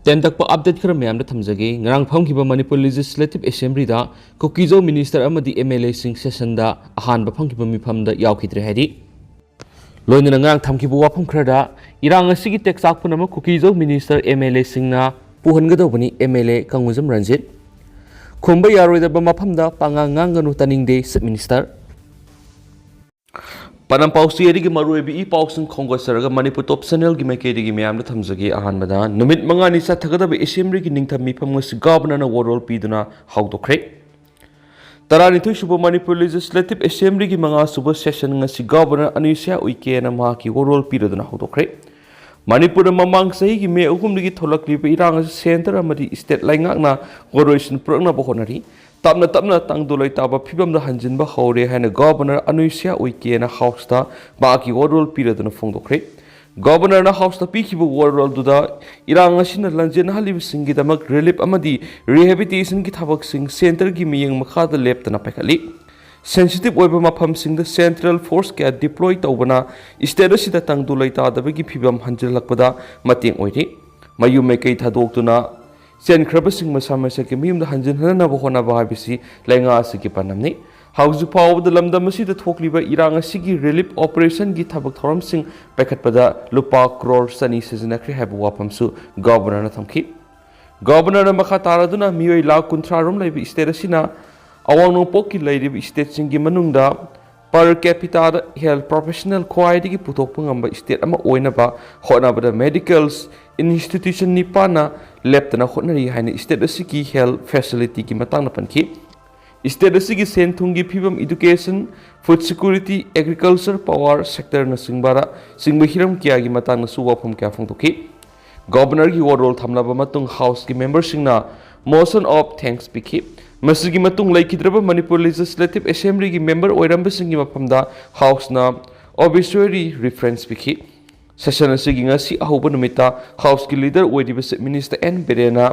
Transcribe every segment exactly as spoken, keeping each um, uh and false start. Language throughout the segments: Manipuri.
ꯇꯦꯟꯇꯛꯄ ꯑꯞꯗꯦꯠ ꯈꯔ ꯃꯌꯥꯝꯗ ꯊꯝꯖꯒꯦ꯫ ꯉꯔꯥꯡ ꯐꯝꯈꯤꯕ ꯃꯅꯤꯄꯨꯔ ꯂꯦꯖꯤꯁꯂꯦꯇꯤꯚ ꯑꯦꯁꯦꯝꯕ꯭ꯂꯤꯗ ꯀꯨꯀꯤꯖꯧ ꯃꯤꯅꯤꯁꯇꯔ ꯑꯃꯗꯤ ꯑꯦꯝ ꯑꯦꯜ ꯑꯦꯁꯤꯡ ꯁꯦꯁꯟꯗ ꯑꯍꯥꯟꯕ ꯐꯝꯈꯤꯕ ꯃꯤꯐꯝꯗ ꯌꯥꯎꯈꯤꯗ꯭ꯔꯦ ꯍꯥꯏꯔꯤ꯫ ꯂꯣꯏꯅꯅ ꯉꯔꯥꯡ ꯊꯝꯈꯤꯕ ꯋꯥꯐꯝ ꯈꯔꯗ ꯏꯔꯥꯡ ꯑꯁꯤꯒꯤ ꯇꯦꯛꯆꯥꯛ ꯄꯨꯝꯅꯃꯛ ꯀꯨꯀꯤꯖꯧ ꯃꯤꯅꯤꯁꯇꯔ ꯑꯦꯝ ꯑꯦꯜ ꯑꯦꯁꯤꯡꯅ ꯄꯨꯍꯟꯒꯗꯧꯕꯅꯤ, M L A Kangujam Ranjit. ꯈꯨꯝꯕ ꯌꯥꯔꯣꯏꯗꯕ ꯃꯐꯝꯗ ꯄꯉꯥꯡ ꯉꯥꯡꯒꯅꯨ, ꯇꯥꯅꯤꯡꯗꯦ, ꯆꯤꯐ ꯃꯤꯅꯤꯁꯇꯔ꯫ ꯄꯅꯝ ꯄꯥꯎꯆꯦꯗꯒꯤ ꯃꯔꯨꯑꯣꯏꯕ ꯏ ꯄꯥꯎꯁꯤꯡ ꯈꯣꯝꯒꯠꯆꯔꯒ ꯃꯅꯤꯄꯨꯔ ꯇꯣꯞ ꯆꯦꯅꯦꯜꯒꯤ ꯃꯥꯏꯀꯩꯗꯒꯤ ꯃꯌꯥꯝꯗ ꯊꯝꯖꯒꯦ꯫ ꯑꯍꯥꯟꯕꯗ, ꯅꯨꯃꯤꯠ ꯃꯉꯥꯅꯤ ꯆꯠꯊꯒꯗꯕ ꯑꯦꯁꯦꯝꯕ꯭ꯂꯤꯒꯤ ꯅꯤꯡꯊꯝ ꯃꯤꯐꯝ ꯉꯁꯤ ꯒꯚꯔꯅꯔꯅ ꯋꯥꯔꯣꯜ ꯄꯤꯗꯨꯅ ꯍꯧꯗꯣꯛꯈ꯭ꯔꯦ꯫ ꯇꯔꯥꯅꯤꯊꯣꯏ ꯁꯨꯕ ꯃꯅꯤꯄꯨꯔ ꯂꯦꯖꯤꯁꯂꯦꯇꯤꯚ ꯑꯦꯁꯦꯝꯕ꯭ꯂꯤꯒꯤ ꯃꯉꯥ ꯁꯨꯕ ꯁꯦꯁꯟ ꯉꯁꯤ ꯒꯚꯔꯅꯔ ꯑꯅꯨꯁ꯭ꯌꯥ ꯎꯏꯀꯦꯅ ꯃꯍꯥꯛꯀꯤ ꯋꯥꯔꯣꯜ ꯄꯤꯔꯗꯨꯅ ꯍꯧꯗꯣꯛꯈ꯭ꯔꯦ꯫ ꯃꯅꯤꯄꯨꯔꯗ ꯃꯃꯥꯡ ꯆꯍꯤꯒꯤ ꯃꯦ ꯑꯍꯨꯝꯗꯒꯤ ꯊꯣꯛꯂꯛꯂꯤꯕ ꯏꯔꯥꯡ ꯑꯁꯤ ꯁꯦꯟꯇꯔ ꯑꯃꯗꯤ ꯁ꯭ꯇꯦꯠ ꯂꯩꯉꯥꯛꯅ ꯋꯥꯔꯣꯏꯁꯤꯟ ꯄꯨꯔꯛꯅꯕ ꯍꯣꯠꯅꯔꯤ꯫ ꯇꯞꯅ ꯇꯞꯅ ꯇꯪꯗꯨ ꯂꯩꯇꯥꯕ ꯐꯤꯕꯝꯗ ꯍꯟꯖꯤꯟꯕ ꯍꯧꯔꯦ ꯍꯥꯏꯅ ꯒꯚꯔꯅꯔ ꯑꯅꯨꯁ꯭ꯌꯥ ꯎꯏꯀꯦꯅ ꯍꯥꯎꯁꯇ ꯃꯍꯥꯛꯀꯤ ꯋꯥꯔꯣꯜ ꯄꯤꯔꯗꯨꯅ ꯐꯣꯡꯗꯣꯛꯈ꯭ꯔꯦ꯫ ꯒꯚꯔꯅꯔꯅ ꯍꯥꯎꯁꯇ ꯄꯤꯈꯤꯕ ꯋꯥꯔꯣꯜꯗꯨꯗ ꯏꯔꯥꯡ ꯑꯁꯤꯅ ꯂꯥꯟꯖꯦꯟꯅꯍꯜꯂꯤꯕꯁꯤꯡꯒꯤꯗꯃꯛ ꯔꯤꯂꯤꯐ ꯑꯃꯗꯤ ꯔꯤꯍꯦꯕꯤꯂꯤꯇꯦꯁꯟꯒꯤ ꯊꯕꯛꯁꯤꯡ ꯁꯦꯟꯇꯔꯒꯤ ꯃꯤꯠꯌꯦꯡ ꯃꯈꯥꯗ ꯂꯦꯞꯇꯅ ꯄꯥꯏꯈꯠꯂꯤ꯫ ꯁꯦꯟꯁꯤꯇꯤꯚ ꯑꯣꯏꯕ ꯃꯐꯝꯁꯤꯡꯗ ꯁꯦꯟꯇ꯭ꯔꯦꯜ ꯐꯣꯔꯁ ꯀꯌꯥ ꯗꯤꯄ꯭ꯂꯣꯏ ꯇꯧꯕꯅ ꯁ꯭ꯇꯦꯠ ꯑꯁꯤꯗ ꯇꯪꯗꯨ ꯂꯩꯇꯥꯗꯕꯒꯤ ꯐꯤꯕꯝ ꯍꯟꯖꯤꯜꯂꯛꯄꯗ ꯃꯇꯦꯡ ꯑꯣꯏꯔꯤ꯫ ꯃꯌꯨꯝ ꯃꯩꯀꯩ ꯊꯥꯗꯣꯛꯇꯨꯅ ꯆꯦꯟꯈ꯭ꯔꯕꯁꯤꯡ ꯃꯁꯥ ꯃꯁꯥꯒꯤ ꯃꯌꯨꯝꯗ ꯍꯟꯖꯤꯟꯍꯟꯅꯕ ꯍꯣꯠꯅꯕ ꯍꯥꯏꯕꯁꯤ ꯂꯩꯉꯥꯛ ꯑꯁꯤꯒꯤ ꯄꯥꯟꯗꯝꯅꯤ꯫ ꯍꯧꯖꯤꯛ ꯐꯥꯎꯕꯗ ꯂꯝꯗꯝ ꯑꯁꯤꯗ ꯊꯣꯛꯂꯤꯕ ꯏꯔꯥꯡ ꯑꯁꯤꯒꯤ ꯔꯤꯂꯤꯐ ꯑꯣꯄꯔꯦꯁꯟꯒꯤ ꯊꯕꯛ ꯊꯧꯔꯝꯁꯤꯡ ꯄꯥꯏꯈꯠꯄꯗ ꯂꯨꯄꯥ ꯀ꯭ꯔꯣꯔ ꯆꯅꯤ ꯁꯤꯖꯤꯟꯅꯈ꯭ꯔꯦ ꯍꯥꯏꯕ ꯋꯥꯐꯝꯁꯨ ꯒꯚꯔꯅꯔꯅ ꯊꯝꯈꯤ꯫ ꯒꯚꯔꯅꯔꯅ ꯃꯈꯥ ꯇꯥꯔꯗꯨꯅ ꯃꯤꯑꯣꯏ ꯂꯥꯈ ꯀꯨꯟꯊ꯭ꯔꯥ ꯔꯣꯝ ꯂꯩꯕ ꯁ꯭ꯇꯦꯠ ꯑꯁꯤꯅ ꯑꯋꯥꯡ ꯅꯣꯡꯄꯣꯛꯀꯤ ꯂꯩꯔꯤꯕ ꯁ꯭ꯇꯦꯠꯁꯤꯡꯒꯤ ꯃꯅꯨꯡꯗ per capita health professional ꯈ꯭ꯋꯥꯏꯗꯒꯤ ꯄꯨꯊꯣꯛꯄ ꯉꯝꯕ ꯁ꯭ꯇꯦꯠ ꯑꯃ ꯑꯣꯏꯅꯕ ꯍꯣꯠꯅꯕꯗ ꯃꯦꯗꯤꯀꯦꯜ ꯏꯟꯁꯇꯤꯇ꯭ꯌꯨꯁꯟ ꯅꯤꯄꯥꯟꯅ ꯂꯦꯞꯇꯅ ꯍꯣꯠꯅꯔꯤ ꯍꯥꯏꯅ ꯁ꯭ꯇꯦꯠ ꯑꯁꯤꯒꯤ ꯍꯦꯜꯊ ꯐꯦꯁꯤꯂꯤꯇꯤꯒꯤ ꯃꯇꯥꯡꯗ ꯄꯟꯈꯤ꯫ ꯁ꯭ꯇꯦꯠ ꯑꯁꯤꯒꯤ ꯁꯦꯟ ꯊꯨꯝꯒꯤ ꯐꯤꯕꯝ, education, food security, agriculture, power ꯁꯦꯛꯇꯔꯅꯆꯤꯡꯕ ꯆꯤꯡꯕ ꯍꯤꯔꯝ ꯀꯌꯥꯒꯤ ꯃꯇꯥꯡꯗꯁꯨ ꯋꯥꯐꯝ ꯀꯌꯥ ꯐꯣꯡꯗꯣꯛꯈꯤ꯫ ꯒꯚꯔꯅꯔꯒꯤ ꯋꯥꯔꯣꯜ ꯊꯝꯂꯕ ꯃꯇꯨꯡ ꯍꯥꯎꯁꯀꯤ ꯃꯦꯝꯕꯔꯁꯤꯡꯅ motion of thanks ꯄꯤꯈꯤ꯫ ꯃꯁꯤꯒꯤ ꯃꯇꯨꯡ ꯂꯩꯈꯤꯗ꯭ꯔꯕ ꯃꯅꯤꯄꯨꯔ ꯂꯦꯖꯤꯁꯂꯦꯇꯤꯚ ꯑꯦꯁꯦꯝꯕ꯭ꯂꯤꯒꯤ ꯃꯦꯝꯕꯔ ꯑꯣꯏꯔꯝꯕꯁꯤꯡꯒꯤ ꯃꯐꯝꯗ ꯍꯥꯎꯁꯅ obituary reference ꯄꯤꯈꯤ꯫ ꯁꯦꯁꯟ ꯑꯁꯤꯒꯤ ꯉꯁꯤ ꯑꯍꯧꯕ ꯅꯨꯃꯤꯠꯇ ꯍꯥꯎꯁꯀꯤ ꯂꯤꯗꯔ ꯑꯣꯏꯔꯤꯕ ꯆꯤꯐ ꯃꯤꯅꯤꯁꯇꯔ ꯑꯦꯟ ꯕꯤꯔꯦꯟꯅ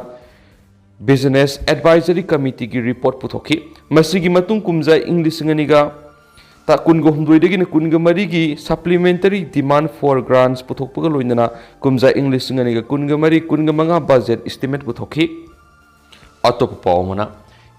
ꯕꯤꯖꯤꯅꯦꯁ ꯑꯦꯗꯚꯥꯏꯖꯔꯤ ꯀꯃꯤꯇꯤꯒꯤ ꯔꯤꯄꯣꯔꯠ ꯄꯨꯊꯣꯛꯈꯤ꯫ ꯃꯁꯤꯒꯤ ꯃꯇꯨꯡ ꯀꯨꯝꯖꯥ ꯏꯪ ꯂꯤꯁꯤꯡ ꯑꯅꯤꯒ ꯀꯨꯟꯒ ꯍꯨꯝꯗꯣꯏꯗꯒꯤꯅ ꯀꯨꯟꯒ ꯃꯔꯤꯒꯤ Supplementary Demand for Grants ꯄꯨꯊꯣꯛꯄꯒ ꯂꯣꯏꯅꯅ ꯀꯨꯝꯖꯥ ꯏꯪ ꯂꯤꯁꯤꯡ ꯑꯅꯤꯒ ꯀꯨꯟꯒ ꯃꯔꯤ ꯀꯨꯟꯒ ꯃꯉꯥ budget estimate ꯄꯨꯊꯣꯛꯈꯤ꯫ ꯑꯇꯣꯞꯄ ꯄꯥꯎ ꯑꯃꯅ,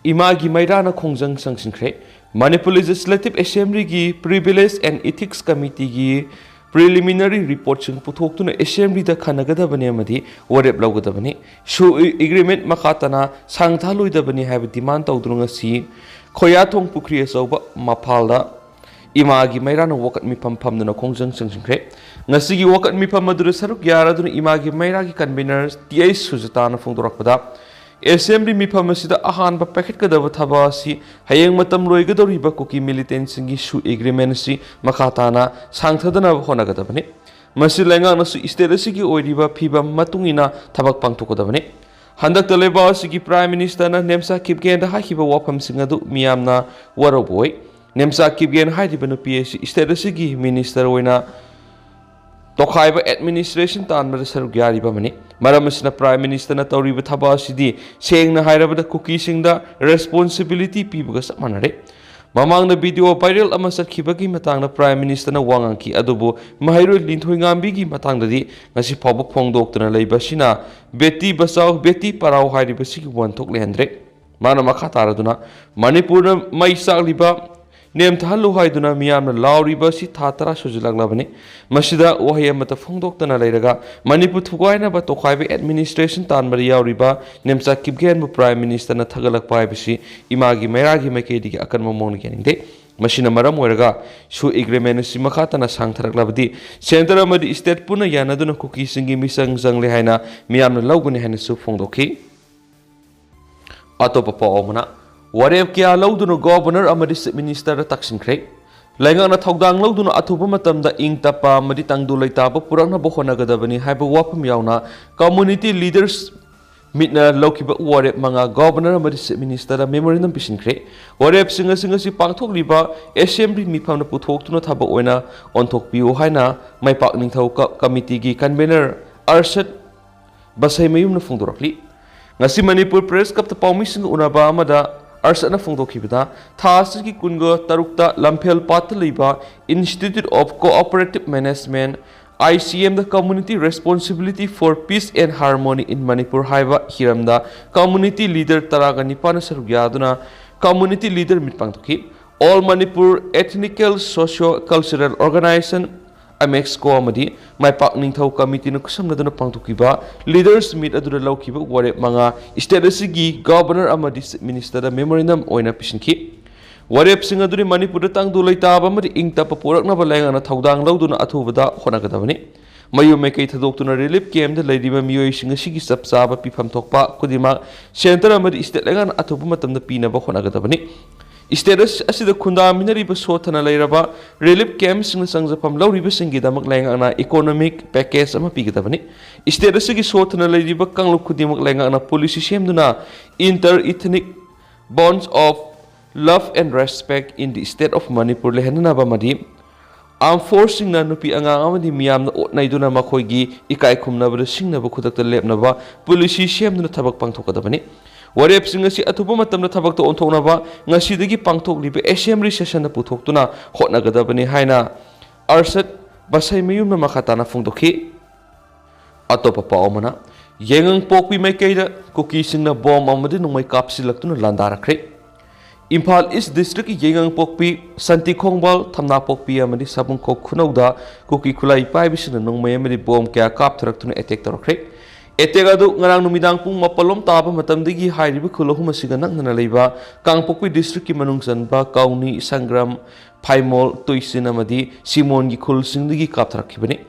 ꯏꯃꯥꯒꯤ ꯃꯩꯔꯥꯅ ꯈꯣꯡꯖꯪ ꯆꯪꯁꯤꯟꯈ꯭ꯔꯦ꯫ Manipur Legislative Assemblyꯒꯤ Privilege and Ethics Committeeꯒꯤ preliminary reportꯁꯤꯡ ꯄꯨꯊꯣꯛꯇꯨꯅ Assemblyꯗ ꯈꯟꯅꯒꯗꯕꯅꯤ ꯑꯃꯗꯤ ꯋꯥꯔꯦꯞ ꯂꯧꯒꯗꯕꯅꯤ꯫ SoO Agreement ꯃꯈꯥ ꯇꯥꯅ ꯁꯥꯡꯊꯍꯜꯂꯣꯏꯗꯕꯅꯤ ꯍꯥꯏꯕ demand ꯇꯧꯗꯨꯅ ꯉꯁꯤ ꯈꯣꯌꯥꯊꯣꯡ ꯄꯨꯈ꯭ꯔꯤ ꯑꯆꯧꯕ ꯃꯄꯥꯜꯗ ꯏꯃꯥꯒꯤ ꯃꯩꯔꯥꯅ ꯋꯥꯀꯠ ꯃꯤꯐꯝ ꯐꯝꯗꯨꯅ ꯈꯣꯡꯖꯪ ꯆꯪꯁꯤꯟꯈ꯭ꯔꯦ꯫ ꯉꯁꯤꯒꯤ ꯋꯥꯀꯠ ꯃꯤꯐꯝ ꯑꯗꯨꯗ ꯁꯔꯨꯛ ꯌꯥꯔꯗꯨꯅ ꯏꯃꯥꯒꯤ ꯃꯩꯔꯥꯒꯤ convener ꯇꯤ ꯑꯩꯆ ꯁꯨꯖꯇꯥꯅ ꯐꯣꯡꯗꯣꯔꯛꯄꯗ, Assembly ꯃꯤꯐꯝ ꯑꯁꯤꯗ ꯑꯍꯥꯟꯕ ꯄꯥꯏꯈꯠꯀꯗꯕ ꯊꯕꯛ ꯑꯁꯤ ꯍꯌꯦꯡ ꯃꯇꯝ ꯂꯣꯏꯒꯗꯧꯔꯤꯕ ꯀꯨꯀꯤ militantꯁꯤꯡꯒꯤ SoO Agreement ꯑꯁꯤ ꯃꯈꯥ ꯇꯥꯅ ꯁꯥꯡꯊꯗꯅꯕ ꯍꯣꯠꯅꯒꯗꯕꯅꯤ꯫ ꯃꯁꯤ ꯂꯩꯉꯥꯛꯅꯁꯨ state ꯑꯁꯤꯒꯤ ꯑꯣꯏꯔꯤꯕ ꯐꯤꯕꯝ ꯃꯇꯨꯡ ꯏꯟꯅ ꯊꯕꯛ ꯄꯥꯡꯊꯣꯛꯀꯗꯕꯅꯤ꯫ ꯍꯟꯗꯛꯇ ꯂꯩꯕꯥꯛ ꯑꯁꯤꯒꯤ Prime Ministerꯅ ꯅꯦꯝꯆꯥ ꯀꯤꯞꯒꯦꯟꯗ ꯍꯥꯏꯈꯤꯕ ꯋꯥꯐꯝꯁꯤꯡ ꯑꯗꯨ ꯃꯤꯌꯥꯝꯅ ꯋꯥꯔꯧꯕ ꯑꯣꯏ꯫ ꯅꯦꯝꯆꯥ ꯀꯤꯞꯒꯦꯟ ꯍꯥꯏꯔꯤꯕ ꯅꯨꯄꯤ ꯑꯁꯤ state ꯑꯁꯤꯒꯤ minister ꯑꯣꯏꯅ ꯇꯣꯈꯥꯏꯕ administration ꯇꯥꯟꯕꯗ ꯁꯔꯨꯛ ꯌꯥꯔꯤꯕ ꯑꯃꯅꯤ꯫ ꯃꯔꯝ ꯑꯁꯤꯅ Prime Ministerꯅ ꯇꯧꯔꯤꯕ ꯊꯕꯛ ꯑꯁꯤꯗꯤ ꯁꯦꯡꯅ ꯍꯥꯏꯔꯕꯗ ꯀꯨꯀꯤꯁꯤꯡꯗ responsibility ꯄꯤꯕꯒ ꯆꯞ ꯃꯥꯟꯅꯔꯦ꯫ ꯃꯃꯥꯡꯗ video viral ꯑꯃ ꯆꯠꯈꯤꯕꯒꯤ ꯃꯇꯥꯡꯗ Prime Ministerꯅ ꯋꯥ ꯉꯥꯡꯈꯤ, ꯑꯗꯨꯕꯨ ꯃꯍꯩꯔꯣꯏ ꯂꯤꯟꯊꯣꯏꯉꯥꯝꯕꯤꯒꯤ ꯃꯇꯥꯡꯗꯗꯤ ꯉꯁꯤ ꯐꯥꯎꯕ ꯐꯣꯡꯗꯣꯛꯇꯨꯅ ꯂꯩꯕ ꯑꯁꯤꯅ ꯕꯦꯇꯤ ꯕꯆꯥꯎ, ꯕꯦꯇꯤ ꯄꯔꯥꯎ ꯍꯥꯏꯔꯤꯕꯁꯤꯒꯤ ꯋꯥꯍꯟꯊꯣꯛ ꯂꯩꯍꯟꯗ꯭ꯔꯦ꯫ ꯃꯥꯅ ꯃꯈꯥ ꯇꯥꯔꯗꯨꯅ, ꯃꯅꯤꯄꯨꯔꯗ ꯃꯩ ꯆꯥꯛꯂꯤꯕ ꯅꯦꯝꯊꯍꯜꯂꯨ ꯍꯥꯏꯗꯨꯅ ꯃꯤꯌꯥꯝꯅ ꯂꯥꯎꯔꯤꯕ ꯑꯁꯤ ꯊꯥ ꯇꯔꯥ ꯁꯨꯖꯤꯜꯂꯛꯂꯕꯅꯤ꯫ ꯃꯁꯤꯗ ꯋꯥꯍꯩ ꯑꯃꯠꯇ ꯐꯣꯡꯗꯣꯛꯇꯅ ꯂꯩꯔꯒ ꯃꯅꯤꯄꯨꯔ ꯊꯨꯒꯥꯏꯅꯕ ꯇꯣꯈꯥꯏꯕ administration ꯇꯥꯟꯕꯗ ꯌꯥꯎꯔꯤꯕ ꯅꯦꯝꯆꯥ ꯀꯤꯞꯒꯦꯟꯕꯨ Prime Ministerꯅ ꯊꯥꯒꯠꯂꯛꯄ ꯍꯥꯏꯕꯁꯤ ꯏꯃꯥꯒꯤ ꯃꯩꯔꯥꯒꯤ ꯃꯥꯏꯀꯩꯗꯒꯤ ꯑꯀꯟꯕ ꯃꯑꯣꯡꯗ ꯌꯥꯅꯤꯡꯗꯦ꯫ ꯃꯁꯤꯅ ꯃꯔꯝ ꯑꯣꯏꯔꯒ SoO Agreement ꯑꯁꯤ ꯃꯈꯥ ꯇꯥꯅ ꯁꯥꯡꯊꯔꯛꯂꯕꯗꯤ centre ꯑꯃꯗꯤ state ꯄꯨꯟꯅ ꯌꯥꯅꯗꯨꯅ ꯀꯨꯀꯤꯁꯤꯡꯒꯤ ꯃꯤꯆꯪ ꯆꯪꯂꯦ ꯍꯥꯏꯅ ꯃꯤꯌꯥꯝꯅ ꯂꯧꯒꯅꯤ ꯍꯥꯏꯅꯁꯨ ꯐꯣꯡꯗꯣꯛꯈꯤ꯫ ꯑꯇꯣꯞꯄ ꯄꯥꯎ ꯑꯃꯅ, ꯋꯥꯔꯦꯞ ꯀꯌꯥ ꯂꯧꯗꯨꯅ Governor ꯑꯃꯗꯤ Chief Ministerꯗ ꯇꯛꯁꯤꯟꯈ꯭ꯔꯦ꯫ ꯂꯩꯉꯥꯛꯅ ꯊꯧꯗꯥꯡ ꯂꯧꯗꯨꯅ ꯑꯊꯨꯕ ꯃꯇꯝꯗ ꯏꯪ ꯇꯞꯄ ꯑꯃꯗꯤ ꯇꯪꯗꯨ ꯂꯩꯇꯥꯕ ꯄꯨꯔꯛꯅꯕ ꯍꯣꯠꯅꯒꯗꯕꯅꯤ ꯍꯥꯏꯕ ꯋꯥꯐꯝ ꯌꯥꯎꯅ community leaders meetꯅ ꯂꯧꯈꯤꯕ ꯋꯥꯔꯦꯞ ꯃꯉꯥ Governor ꯑꯃꯗꯤ Chief Ministerꯗ memorandum ꯄꯤꯁꯤꯟꯈ꯭ꯔꯦ꯫ ꯋꯥꯔꯦꯞꯁꯤꯡ ꯑꯁꯤ ꯉꯁꯤ ꯄꯥꯡꯊꯣꯛꯂꯤꯕ Assembly ꯃꯤꯐꯝꯅ ꯄꯨꯊꯣꯛꯇꯨꯅ ꯊꯕꯛ ꯑꯣꯏꯅ ꯑꯣꯟꯊꯣꯛꯄꯤꯌꯨ ꯍꯥꯏꯅ ꯃꯥꯏꯄꯥꯛ ꯅꯤꯡꯊꯧ ꯀ-, Committeeꯒꯤ convener ꯑꯔꯁꯗ ꯕꯁꯩꯃꯌꯨꯝꯅ ꯐꯣꯡꯗꯣꯔꯛꯂꯤ꯫ ꯉꯁꯤ ꯃꯅꯤꯄꯨꯔ Press Clubꯇ ꯄꯥꯎꯃꯤꯁꯤꯡꯒ ꯎꯅꯕ ꯑꯃꯗ ꯑꯔꯁꯠꯅ ꯐꯣꯡꯗꯣꯛꯈꯤꯕꯗ, ꯊꯥ ꯑꯁꯤꯒꯤ ꯀꯨꯟꯒ ꯇꯔꯨꯛꯇ ꯂꯝꯐꯦꯜ ꯄꯥꯠꯇ ꯂꯩꯕ Institute of Cooperative Management, I C M the Community Responsibility for Peace and Harmony in Manipur ꯍꯥꯏꯕ ꯍꯤꯔꯝꯗ community leader ꯇꯔꯥꯒ ꯅꯤꯄꯥꯟꯅ ꯁꯔꯨꯛ ꯌꯥꯗꯨꯅ community leader meet ꯄꯥꯡꯊꯣꯛꯈꯤ꯫ All Manipur Ethnical Socio Cultural Organization, ꯑꯃꯦꯛꯁꯀꯣ ꯑꯃꯗꯤ ꯃꯥꯏꯄꯥꯛ ꯅꯤꯡꯊꯧ ꯀꯃꯤꯇꯤꯅ ꯈꯨꯠꯁꯝꯅꯗꯨꯅ ꯄꯥꯡꯊꯣꯛꯈꯤꯕ leaders meet ꯑꯗꯨꯗ ꯂꯧꯈꯤꯕ ꯋꯥꯔꯦꯞ ꯃꯉꯥ state ꯑꯁꯤꯒꯤ governor ꯑꯃꯗꯤ chief ministerꯗ memorandum ꯑꯣꯏꯅ ꯄꯤꯁꯤꯟꯈꯤ꯫ ꯋꯥꯔꯦꯞꯁꯤꯡ ꯑꯗꯨꯗꯤ ꯃꯅꯤꯄꯨꯔꯗ ꯇꯪꯗꯨ ꯂꯩꯇꯥꯕ ꯑꯃꯗꯤ ꯏꯪ ꯇꯞꯄ ꯄꯨꯔꯛꯅꯕ ꯂꯩꯉꯥꯛꯅ ꯊꯧꯗꯥꯡ ꯂꯧꯗꯨꯅ ꯑꯊꯨꯕꯗ ꯍꯣꯠꯅꯒꯗꯕꯅꯤ꯫ ꯃꯌꯨꯝ ꯃꯩꯀꯩ ꯊꯥꯗꯣꯛꯇꯨꯅ relief campꯗ ꯂꯩꯔꯤꯕ ꯃꯤꯑꯣꯏꯁꯤꯡ ꯑꯁꯤꯒꯤ ꯆꯞ ꯆꯥꯕ ꯄꯤꯐꯝ ꯊꯣꯛꯄ ꯈꯨꯗꯤꯡꯃꯛ centre ꯑꯃꯗꯤ state ꯂꯩꯉꯥꯛꯅ ꯑꯊꯨꯕ ꯃꯇꯝꯗ ꯄꯤꯅꯕ ꯍꯣꯠꯅꯒꯗꯕꯅꯤ꯫ State ꯑꯁꯤꯗ ꯈꯨꯟꯗꯥꯃꯤꯟꯅꯔꯤꯕ ꯁꯣꯠꯊꯅ ꯂꯩꯔꯕ relief campꯁꯤꯡꯅ ꯆꯪꯖꯐꯝ ꯂꯧꯔꯤꯕꯁꯤꯡꯒꯤꯗꯃꯛ ꯂꯩꯉꯥꯛꯅ economic package ꯑꯃ ꯄꯤꯒꯗꯕꯅꯤ꯫ State ꯑꯁꯤꯒꯤ ꯁꯣꯠꯊꯅ ꯂꯩꯔꯤꯕ ꯀꯥꯡꯂꯨꯞ ꯈꯨꯗꯤꯡꯃꯛ ꯂꯩꯉꯥꯛꯅ policy ꯁꯦꯝꯗꯨꯅ inter ethnic bonds of love and respect in the state of Manipur ꯂꯩꯍꯟꯅꯅꯕ ꯑꯃꯗꯤ armed forceꯁꯤꯡꯅ ꯅꯨꯄꯤ ꯑꯉꯥꯡ ꯑꯃꯗꯤ ꯃꯤꯌꯥꯝꯅ ꯑꯣꯠꯅꯩꯗꯨꯅ ꯃꯈꯣꯏꯒꯤ ꯏꯀꯥꯏ ꯈꯨꯝꯅꯕꯗ ꯁꯤꯡꯅꯕ ꯈꯨꯗꯛꯇ ꯂꯦꯞꯅꯕ policy ꯁꯦꯝꯗꯨꯅ ꯊꯕꯛ ꯄꯥꯡꯊꯣꯛꯀꯗꯕꯅꯤ꯫ ꯋꯥꯔꯦꯞꯁꯤꯡ ꯑꯁꯤ ꯑꯊꯨꯕ ꯃꯇꯝꯗ ꯊꯕꯛꯇ ꯑꯣꯟꯊꯣꯛꯅꯕ ꯉꯁꯤꯗꯒꯤ ꯄꯥꯡꯊꯣꯛꯂꯤꯕ assembly sessionꯗ ꯄꯨꯊꯣꯛꯇꯨꯅ ꯍꯣꯠꯅꯒꯗꯕꯅꯤ ꯍꯥꯏꯅ ꯑꯔꯁꯠ ꯕꯁꯩꯃꯌꯨꯝꯅ ꯃꯈꯥ ꯇꯥꯅ ꯐꯣꯡꯗꯣꯛꯈꯤ꯫ ꯑꯇꯣꯞꯄ ꯄꯥꯎ ꯑꯃꯅ, ꯌꯥꯏꯉꯪꯄꯣꯛꯄꯤ ꯃꯥꯏꯀꯩꯗ ꯀꯨꯀꯤꯁꯤꯡꯅ ꯕꯣꯝ ꯑꯃꯗꯤ ꯅꯣꯡꯃꯩ ꯀꯥꯞꯁꯤꯜꯂꯛꯇꯨꯅ ꯂꯥꯟꯗꯥꯔꯛꯈ꯭ꯔꯦ꯫ ꯏꯝꯐꯥꯜ ꯏꯁ ꯗꯤꯁꯇ꯭ꯔꯤꯛꯀꯤ ꯌꯥꯏꯉꯪꯄꯣꯛꯄꯤ, ꯁꯥꯟꯇꯤ ꯈꯣꯡꯕꯥꯜ, ꯊꯝꯅꯥꯄꯣꯛꯄꯤ ꯑꯃꯗꯤ ꯁꯥꯕꯨꯡꯈꯣꯛ ꯈꯨꯅꯧꯗ ꯀꯨꯀꯤ ꯈꯨꯠꯂꯥꯏ ꯄꯥꯏꯕꯁꯤꯡꯅ ꯅꯣꯡꯃꯩ ꯑꯃꯗꯤ ꯕꯣꯝ ꯀꯌꯥ ꯀꯥꯞꯊꯔꯛꯇꯨꯅ attack ꯇꯧꯔꯛꯈ꯭ꯔꯦ꯫ Attack ꯑꯗꯨ ꯉꯔꯥꯡ ꯅꯨꯃꯤꯗꯥꯡ ꯄꯨꯡ ꯃꯥꯄꯜ ꯂꯣꯝ ꯇꯥꯕ ꯃꯇꯝꯗꯒꯤ ꯍꯥꯏꯔꯤꯕ ꯈꯨꯜ ꯑꯍꯨꯝ ꯑꯁꯤꯒ ꯅꯛꯅꯅ ꯂꯩꯕ ꯀꯥꯡꯄꯣꯛꯄꯤ ꯗꯤꯁꯇ꯭ꯔꯤꯛꯀꯤ ꯃꯅꯨꯡ ꯆꯟꯕ ꯀꯥꯎꯅꯤ, ꯁꯪꯒ꯭ꯔꯥꯝ, ꯐꯥꯏꯃꯣꯜ, ꯇꯨꯏꯁꯤꯟ ꯑꯃꯗꯤ ꯁꯤꯃꯣꯟꯒꯤ ꯈꯨꯜꯁꯤꯡꯗꯒꯤ ꯀꯥꯞꯊꯔꯛꯈꯤꯕꯅꯤ꯫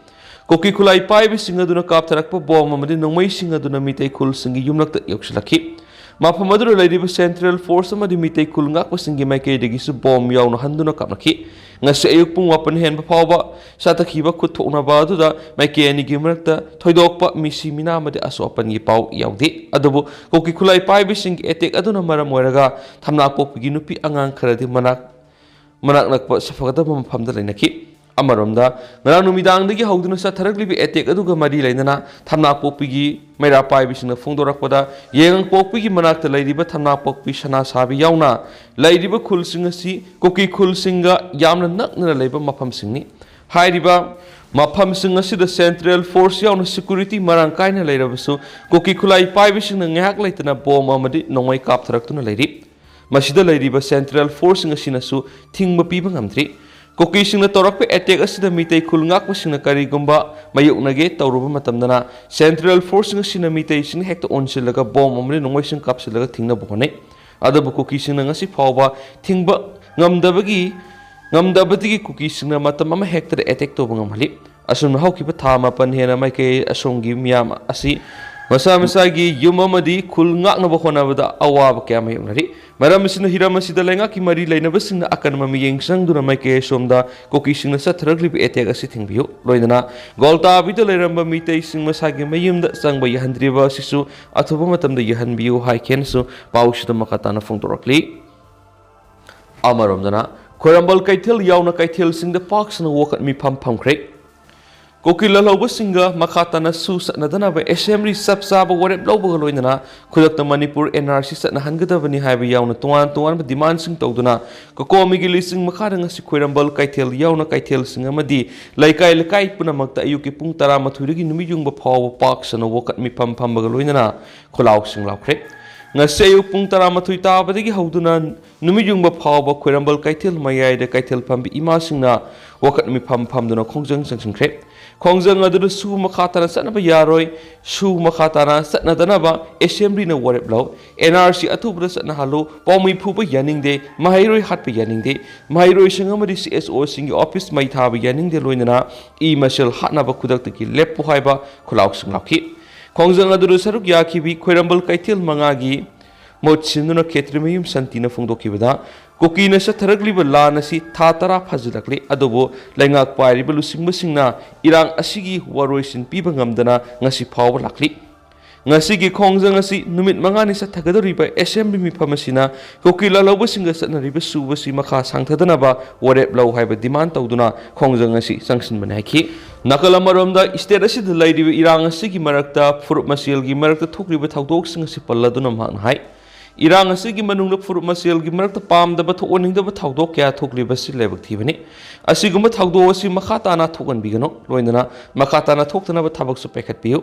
ꯀꯨꯀꯤ ꯈꯨꯠꯂꯥꯏ ꯄꯥꯏꯕꯁꯤꯡ ꯑꯗꯨꯅ ꯀꯥꯞꯊꯔꯛꯄ ꯕꯣꯝ ꯑꯃꯗꯤ ꯅꯣꯡꯃꯩꯁꯤꯡ ꯑꯗꯨꯅ ꯃꯤꯇꯩ ꯈꯨꯜꯁꯤꯡꯒꯤ ꯌꯨꯝꯂꯛꯇ ꯌꯧꯁꯤꯜꯂꯛꯈꯤ꯫ ꯃꯐꯝ ꯑꯗꯨꯗ ꯂꯩꯔꯤꯕ central force ꯑꯃꯗꯤ ꯃꯤꯇꯩ ꯈꯨꯜ ꯉꯥꯛꯄꯁꯤꯡꯒꯤ ꯃꯥꯏꯀꯩꯗꯒꯤꯁꯨ ꯕꯣꯝ ꯌꯥꯎꯅ ꯍꯟꯗꯨꯅ ꯀꯥꯞꯅꯈꯤ꯫ ꯉꯁꯤ ꯑꯌꯨꯛ ꯄꯨꯡ ꯃꯥꯄꯟ ꯍꯦꯟꯕ ꯐꯥꯎꯕ ꯆꯠꯊꯈꯤꯕ ꯈꯨꯠ ꯊꯣꯛꯅꯕ ꯑꯗꯨꯗ ꯃꯥꯏꯀꯩ ꯑꯅꯤꯒꯤ ꯃꯔꯛꯇ ꯊꯣꯏꯗꯣꯛꯄ ꯃꯤꯁꯤ ꯃꯤꯅꯥ ꯑꯃꯗꯤ ꯑꯁꯣꯛ ꯑꯄꯟꯒꯤ ꯄꯥꯎ ꯌꯥꯎꯗꯦ꯫ ꯑꯗꯨꯕꯨ ꯀꯨꯀꯤ ꯈꯨꯠꯂꯥꯏ ꯄꯥꯏꯕꯁꯤꯡꯒꯤ attack ꯑꯗꯨꯅ ꯃꯔꯝ ꯑꯣꯏꯔꯒ ꯊꯝꯅꯥꯄꯣꯛꯄꯤꯒꯤ ꯅꯨꯄꯤ ꯑꯉꯥꯡ ꯈꯔꯗꯤ ꯃꯅꯥꯛ ꯃꯅꯥꯛ ꯅꯛꯄ ꯐꯒꯗꯕ ꯃꯐꯝꯗ ꯂꯩꯅꯈꯤ꯫ ꯑꯃꯔꯣꯝꯗ, ꯉꯔꯥꯡ ꯅꯨꯃꯤꯗꯥꯡꯗꯒꯤ ꯍꯧꯗꯨꯅ ꯆꯠꯊꯔꯛꯂꯤꯕ ꯑꯦꯇꯦꯛ ꯑꯗꯨꯒ ꯃꯔꯤ ꯂꯩꯅꯅ ꯊꯝꯅꯥꯄꯣꯛꯄꯤꯒꯤ ꯃꯩꯔꯥ ꯄꯥꯏꯕꯤꯁꯤꯡꯅ ꯐꯣꯡꯗꯣꯔꯛꯄꯗ, ꯌꯦꯉꯪꯄꯣꯛꯄꯤꯒꯤ ꯃꯅꯥꯛꯇ ꯂꯩꯔꯤꯕ ꯊꯝꯅꯥꯄꯣꯛꯄꯤ ꯁꯅꯥ ꯁꯥꯕꯤ ꯌꯥꯎꯅ ꯂꯩꯔꯤꯕ ꯈꯨꯜꯁꯤꯡ ꯑꯁꯤ ꯀꯨꯀꯤ ꯈꯨꯜꯁꯤꯡꯒ ꯌꯥꯝꯅ ꯅꯛꯅꯅ ꯂꯩꯕ ꯃꯐꯝꯁꯤꯡꯅꯤ꯫ ꯍꯥꯏꯔꯤꯕ ꯃꯐꯝꯁꯤꯡ ꯑꯁꯤꯗ ꯁꯦꯟꯇ꯭ꯔꯦꯜ ꯐꯣꯔꯁ ꯌꯥꯎꯅ ꯁꯦꯀ꯭ꯌꯨꯔꯤꯇꯤ ꯃꯔꯥꯡ ꯀꯥꯏꯅ ꯂꯩꯔꯕꯁꯨ, ꯀꯨꯀꯤ ꯈꯨꯠꯂꯥꯏ ꯄꯥꯏꯕꯁꯤꯡꯅ ꯉꯥꯏꯍꯥꯛ ꯂꯩꯇꯅ ꯕꯣꯝ ꯑꯃꯗꯤ ꯅꯣꯡꯃꯩ ꯀꯥꯞꯊꯔꯛꯇꯨꯅ ꯂꯩꯔꯤ꯫ ꯃꯁꯤꯗ ꯂꯩꯔꯤꯕ ꯁꯦꯟꯇ꯭ꯔꯦꯜ ꯐꯣꯔꯁꯁꯤꯡ ꯑꯁꯤꯅꯁꯨ ꯊꯤꯡꯕ ꯄꯤꯕ ꯉꯝꯗ꯭ꯔꯤ꯫ ꯀꯨꯀꯤꯁꯤꯡꯅ ꯇꯧꯔꯛꯄ ꯑꯦꯇꯦꯛ ꯑꯁꯤꯗ ꯃꯤꯇꯩ ꯈꯨꯜ ꯉꯥꯛꯄꯁꯤꯡꯅ ꯀꯔꯤꯒꯨꯝꯕ ꯃꯥꯌꯣꯛꯅꯒꯦ ꯇꯧꯔꯨꯕ ꯃꯇꯝꯗꯅ, ꯁꯦꯟꯇ꯭ꯔꯦꯜ ꯐꯣꯔꯁꯁꯤꯡ ꯑꯁꯤꯅ ꯃꯤꯇꯩꯁꯤꯡ ꯍꯦꯛꯇ ꯑꯣꯟꯁꯤꯜꯂꯒ ꯕꯣꯝ ꯑꯃꯗꯤ ꯅꯣꯡꯃꯩꯁꯤꯡ ꯀꯥꯞꯁꯤꯜꯂꯒ ꯊꯤꯡꯅꯕ ꯍꯣꯠꯅꯩ꯫ ꯑꯗꯨꯕꯨ ꯀꯨꯀꯤꯁꯤꯡꯅ ꯉꯁꯤ ꯐꯥꯎꯕ ꯊꯤꯡꯕ ꯉꯝꯗꯕꯒꯤ, ꯉꯝꯗꯕꯗꯒꯤ ꯀꯨꯀꯤꯁꯤꯡꯅ ꯃꯇꯝ ꯑꯃ ꯍꯦꯛꯇꯗ ꯑꯦꯇꯦꯛ ꯇꯧꯕ ꯉꯝꯍꯜꯂꯤ꯫ ꯑꯁꯨꯝꯅ ꯍꯧꯈꯤꯕ ꯊꯥ ꯃꯥꯄꯟ ꯍꯦꯟꯅ ꯃꯥꯏꯀꯩ ꯑꯁꯣꯝꯒꯤ ꯃꯤꯌꯥꯝ ꯑꯁꯤ ꯃꯁꯥ ꯃꯁꯥꯒꯤ ꯌꯨꯝ ꯑꯃꯗꯤ ꯈꯨꯜ ꯉꯥꯛꯅꯕ ꯍꯣꯠꯅꯕꯗ ꯑꯋꯥꯕ ꯀꯌꯥ ꯃꯥꯌꯣꯛꯅꯔꯤ꯫ ꯃꯔꯝ ꯑꯁꯤꯅ, ꯍꯤꯔꯝ ꯑꯁꯤꯗ ꯂꯩꯉꯥꯛꯀꯤ ꯃꯔꯤ ꯂꯩꯅꯕꯁꯤꯡꯅ ꯑꯀꯟꯕ ꯃꯤꯠꯌꯦꯡ ꯆꯪꯗꯨꯅ ꯃꯥꯏꯀꯩ ꯑꯁꯣꯝꯗ ꯀꯨꯀꯤꯁꯤꯡꯅ ꯆꯠꯊꯔꯛꯂꯤꯕ ꯑꯦꯇꯦꯛ ꯑꯁꯤ ꯊꯤꯡꯕꯤꯌꯨ꯫ ꯂꯣꯏꯅꯅ ꯒꯣꯜꯇꯥꯕꯤꯗ ꯂꯩꯔꯝꯕ ꯃꯤꯇꯩꯁꯤꯡ ꯃꯁꯥꯒꯤ ꯃꯌꯨꯝꯗ ꯆꯪꯕ ꯌꯥꯍꯟꯗ꯭ꯔꯤꯕ ꯑꯁꯤꯁꯨ ꯑꯊꯨꯕ ꯃꯇꯝꯗ ꯌꯥꯍꯟꯕꯤꯌꯨ ꯍꯥꯏꯈꯤꯅꯁꯨ ꯄꯥꯎꯁꯤꯗ ꯃꯈꯥ ꯇꯥꯅ ꯐꯣꯡꯗꯣꯔꯛꯂꯤ꯫ ꯑꯃꯔꯣꯝꯗꯅ, ꯈ꯭ꯋꯥꯏꯔꯝꯕꯟ ꯀꯩꯊꯦꯜ ꯌꯥꯎꯅ ꯀꯩꯊꯦꯜꯁꯤꯡꯗ ꯄꯥꯛ ꯁꯟꯅ ꯋꯥꯀꯠ ꯃꯤꯐꯝ ꯐꯝꯈ꯭ꯔꯦ꯫ ꯀꯨꯀꯤ ꯂꯥꯜꯍꯧꯕꯁꯤꯡꯒ ꯃꯈꯥ ꯇꯥꯅ ꯁꯨ ꯆꯠꯅꯗꯅꯕ ꯑꯦꯁꯦꯝꯕ꯭ꯂꯤ ꯆꯞ ꯆꯥꯕ ꯋꯥꯔꯦꯞ ꯂꯧꯕꯒ ꯂꯣꯏꯅꯅ ꯈꯨꯗꯛꯇ ꯃꯅꯤꯄꯨꯔ ꯑꯦꯟ ꯑꯥꯔ ꯁꯤ ꯆꯠꯅꯍꯟꯒꯗꯕꯅꯤ ꯍꯥꯏꯕ ꯌꯥꯎꯅ ꯇꯣꯉꯥꯟ ꯇꯣꯉꯥꯟꯕ ꯗꯤꯃꯥꯟꯁꯤꯡ ꯇꯧꯗꯨꯅ ꯀꯣꯀꯣꯃꯤꯒꯤ ꯂꯨꯆꯤꯡ ꯃꯈꯥꯗ ꯉꯁꯤ ꯈ꯭ꯋꯥꯏꯔꯝꯕꯟ ꯀꯩꯊꯦꯜ ꯌꯥꯎꯅ ꯀꯩꯊꯦꯜꯁꯤꯡ ꯑꯃꯗꯤ ꯂꯩꯀꯥꯏ ꯂꯩꯀꯥꯏ ꯄꯨꯝꯅꯃꯛꯇ ꯑꯌꯨꯛꯀꯤ ꯄꯨꯡ ꯇꯔꯥꯃꯥꯊꯣꯏꯗꯒꯤ ꯅꯨꯃꯤꯠ ꯌꯨꯡꯕ ꯐꯥꯎꯕ ꯄꯥꯛ ꯁꯟꯅ ꯋꯥꯀꯠ ꯃꯤꯐꯝ ꯐꯝꯕꯒ ꯂꯣꯏꯅꯅ ꯈꯣꯜꯂꯥꯎꯁꯤꯡ ꯂꯥꯎꯈ꯭ꯔꯦ꯫ ꯉꯁꯤ ꯑꯌꯨꯛ ꯄꯨꯡ ꯇꯔꯥꯃꯥꯊꯣꯏ ꯇꯥꯕꯗꯒꯤ ꯍꯧꯗꯨꯅ ꯅꯨꯃꯤꯠ ꯌꯨꯡꯕ ꯐꯥꯎꯕ ꯈ꯭ꯋꯥꯏꯔꯝꯕꯟ ꯀꯩꯊꯦꯜ ꯃꯌꯥꯏꯗ ꯀꯩꯊꯦꯜ ꯐꯝꯕꯤ ꯏꯃꯥꯁꯤꯡꯅ ꯋꯥꯀꯠ ꯃꯤꯐꯝ ꯐꯝꯗꯨꯅ ꯈꯣꯡꯖꯪ ꯆꯪꯁꯤꯟꯈ꯭ꯔꯦ꯫ ꯈꯣꯡꯖꯪ ꯑꯗꯨꯗ ꯁꯨ ꯃꯈꯥ ꯇꯥꯅ ꯆꯠꯅꯕ ꯌꯥꯔꯣꯏ, ꯁꯨ ꯃꯈꯥ ꯇꯥꯅ ꯆꯠꯅꯗꯅꯕ ꯑꯦꯁꯦꯝꯕ꯭ꯂꯤꯅ ꯋꯥꯔꯦꯞ ꯂꯧ, ꯑꯦꯟ ꯑꯥꯔ ꯁꯤ ꯑꯊꯨꯕꯗ ꯆꯠꯅꯍꯜꯂꯨ, ꯄꯥꯎꯃꯤ ꯐꯨꯕ ꯌꯥꯅꯤꯡꯗꯦ, ꯃꯍꯩꯔꯣꯏ ꯍꯥꯠꯄ ꯌꯥꯅꯤꯡꯗꯦ, ꯃꯍꯩꯔꯣꯏꯁꯤꯡ ꯑꯃꯗꯤ ꯁꯤ ꯑꯦꯁ ꯑꯣꯁꯤꯡꯒꯤ ꯑꯣꯐꯤꯁ ꯃꯩ ꯊꯥꯕ ꯌꯥꯅꯤꯡꯗꯦ, ꯂꯣꯏꯅꯅ ꯏ ꯃꯁꯦꯜ ꯍꯥꯠꯅꯕ ꯈꯨꯗꯛꯇꯒꯤ ꯂꯦꯞꯄꯨ ꯍꯥꯏꯕ ꯈꯣꯜꯂꯥꯎꯁꯤꯡ ꯂꯥꯎꯈꯤ꯫ ꯈꯣꯡꯖꯪ ꯑꯗꯨꯗ ꯁꯔꯨꯛ ꯌꯥꯈꯤꯕꯤ ꯈ꯭ꯋꯥꯏꯔꯝꯕꯟ ꯀꯩꯊꯦꯜ ꯃꯉꯥꯒꯤ ꯃꯍꯨꯠ ꯁꯤꯟꯗꯨꯅ ꯈꯦꯇ꯭ꯔꯤꯃꯌꯨꯝ ꯁꯥꯟꯇꯤꯅ ꯐꯣꯡꯗꯣꯛꯈꯤꯕꯗ, ꯀꯨꯀꯤꯅ ꯆꯠꯊꯔꯛꯂꯤꯕ ꯂꯥꯟ ꯑꯁꯤ ꯊꯥ ꯇꯔꯥ ꯐꯥꯖꯤꯜꯂꯛꯂꯤ, ꯑꯗꯨꯕꯨ ꯂꯩꯉꯥꯛ ꯄꯥꯏꯔꯤꯕ ꯂꯨꯆꯤꯡꯕꯁꯤꯡꯅ ꯏꯔꯥꯡ ꯑꯁꯤꯒꯤ ꯋꯥꯔꯣꯏꯁꯤꯟ ꯄꯤꯕ ꯉꯝꯗꯅ ꯉꯁꯤ ꯐꯥꯎꯕ ꯂꯥꯛꯂꯤ꯫ ꯉꯁꯤꯒꯤ ꯈꯣꯡꯖꯪ ꯑꯁꯤ ꯅꯨꯃꯤꯠ ꯃꯉꯥꯅꯤ ꯆꯠꯊꯒꯗꯧꯔꯤꯕ ꯑꯦꯁꯦꯝꯕ꯭ꯂꯤ ꯃꯤꯐꯝ ꯑꯁꯤꯅ ꯀꯨꯀꯤ ꯂꯥꯜꯍꯧꯕꯁꯤꯡꯒ ꯆꯠꯅꯔꯤꯕ ꯁꯨꯕꯁꯤ ꯃꯈꯥ ꯁꯥꯡꯊꯗꯅꯕ ꯋꯥꯔꯦꯞ ꯂꯧ ꯍꯥꯏꯕ ꯗꯤꯃꯥꯟ ꯇꯧꯗꯨꯅ ꯈꯣꯡꯖꯪ ꯑꯁꯤ ꯆꯪꯁꯤꯟꯕꯅꯤ ꯍꯥꯏꯈꯤ꯫ ꯅꯥꯀꯜ ꯑꯃꯔꯣꯝꯗ, ꯏꯁꯇꯦꯠ ꯑꯁꯤꯗ ꯂꯩꯔꯤꯕ ꯏꯔꯥꯡ ꯑꯁꯤꯒꯤ ꯃꯔꯛꯇ ꯐꯨꯔꯨꯞ ꯃꯁꯦꯜꯒꯤ ꯃꯔꯛꯇ ꯊꯣꯛꯂꯤꯕ ꯊꯧꯗꯣꯛꯁꯤꯡ ꯑꯁꯤ ꯄꯜꯂꯗꯨꯅ ꯃꯍꯥꯛꯅ ꯍꯥꯏ, ꯏꯔꯥꯡ ꯑꯁꯤꯒꯤ ꯃꯅꯨꯡꯗ ꯐꯨꯔꯨꯞ ꯃꯁꯦꯜꯒꯤ ꯃꯔꯛꯇ ꯄꯥꯝꯗꯕ ꯊꯣꯛꯍꯟꯅꯤꯡꯗꯕ ꯊꯧꯗꯣꯛ ꯀꯌꯥ ꯊꯣꯛꯂꯤꯕꯁꯤ ꯂꯥꯏꯕꯛ ꯊꯤꯕꯅꯤ꯫ ꯑꯁꯤꯒꯨꯝꯕ ꯊꯧꯗꯣꯛ ꯑꯁꯤ ꯃꯈꯥ ꯇꯥꯅ ꯊꯣꯛꯍꯟꯕꯤꯒꯅꯨ, ꯂꯣꯏꯅꯅ ꯃꯈꯥ ꯇꯥꯅ ꯊꯣꯛꯇꯅꯕ ꯊꯕꯛꯁꯨ ꯄꯥꯏꯈꯠꯄꯤꯌꯨ꯫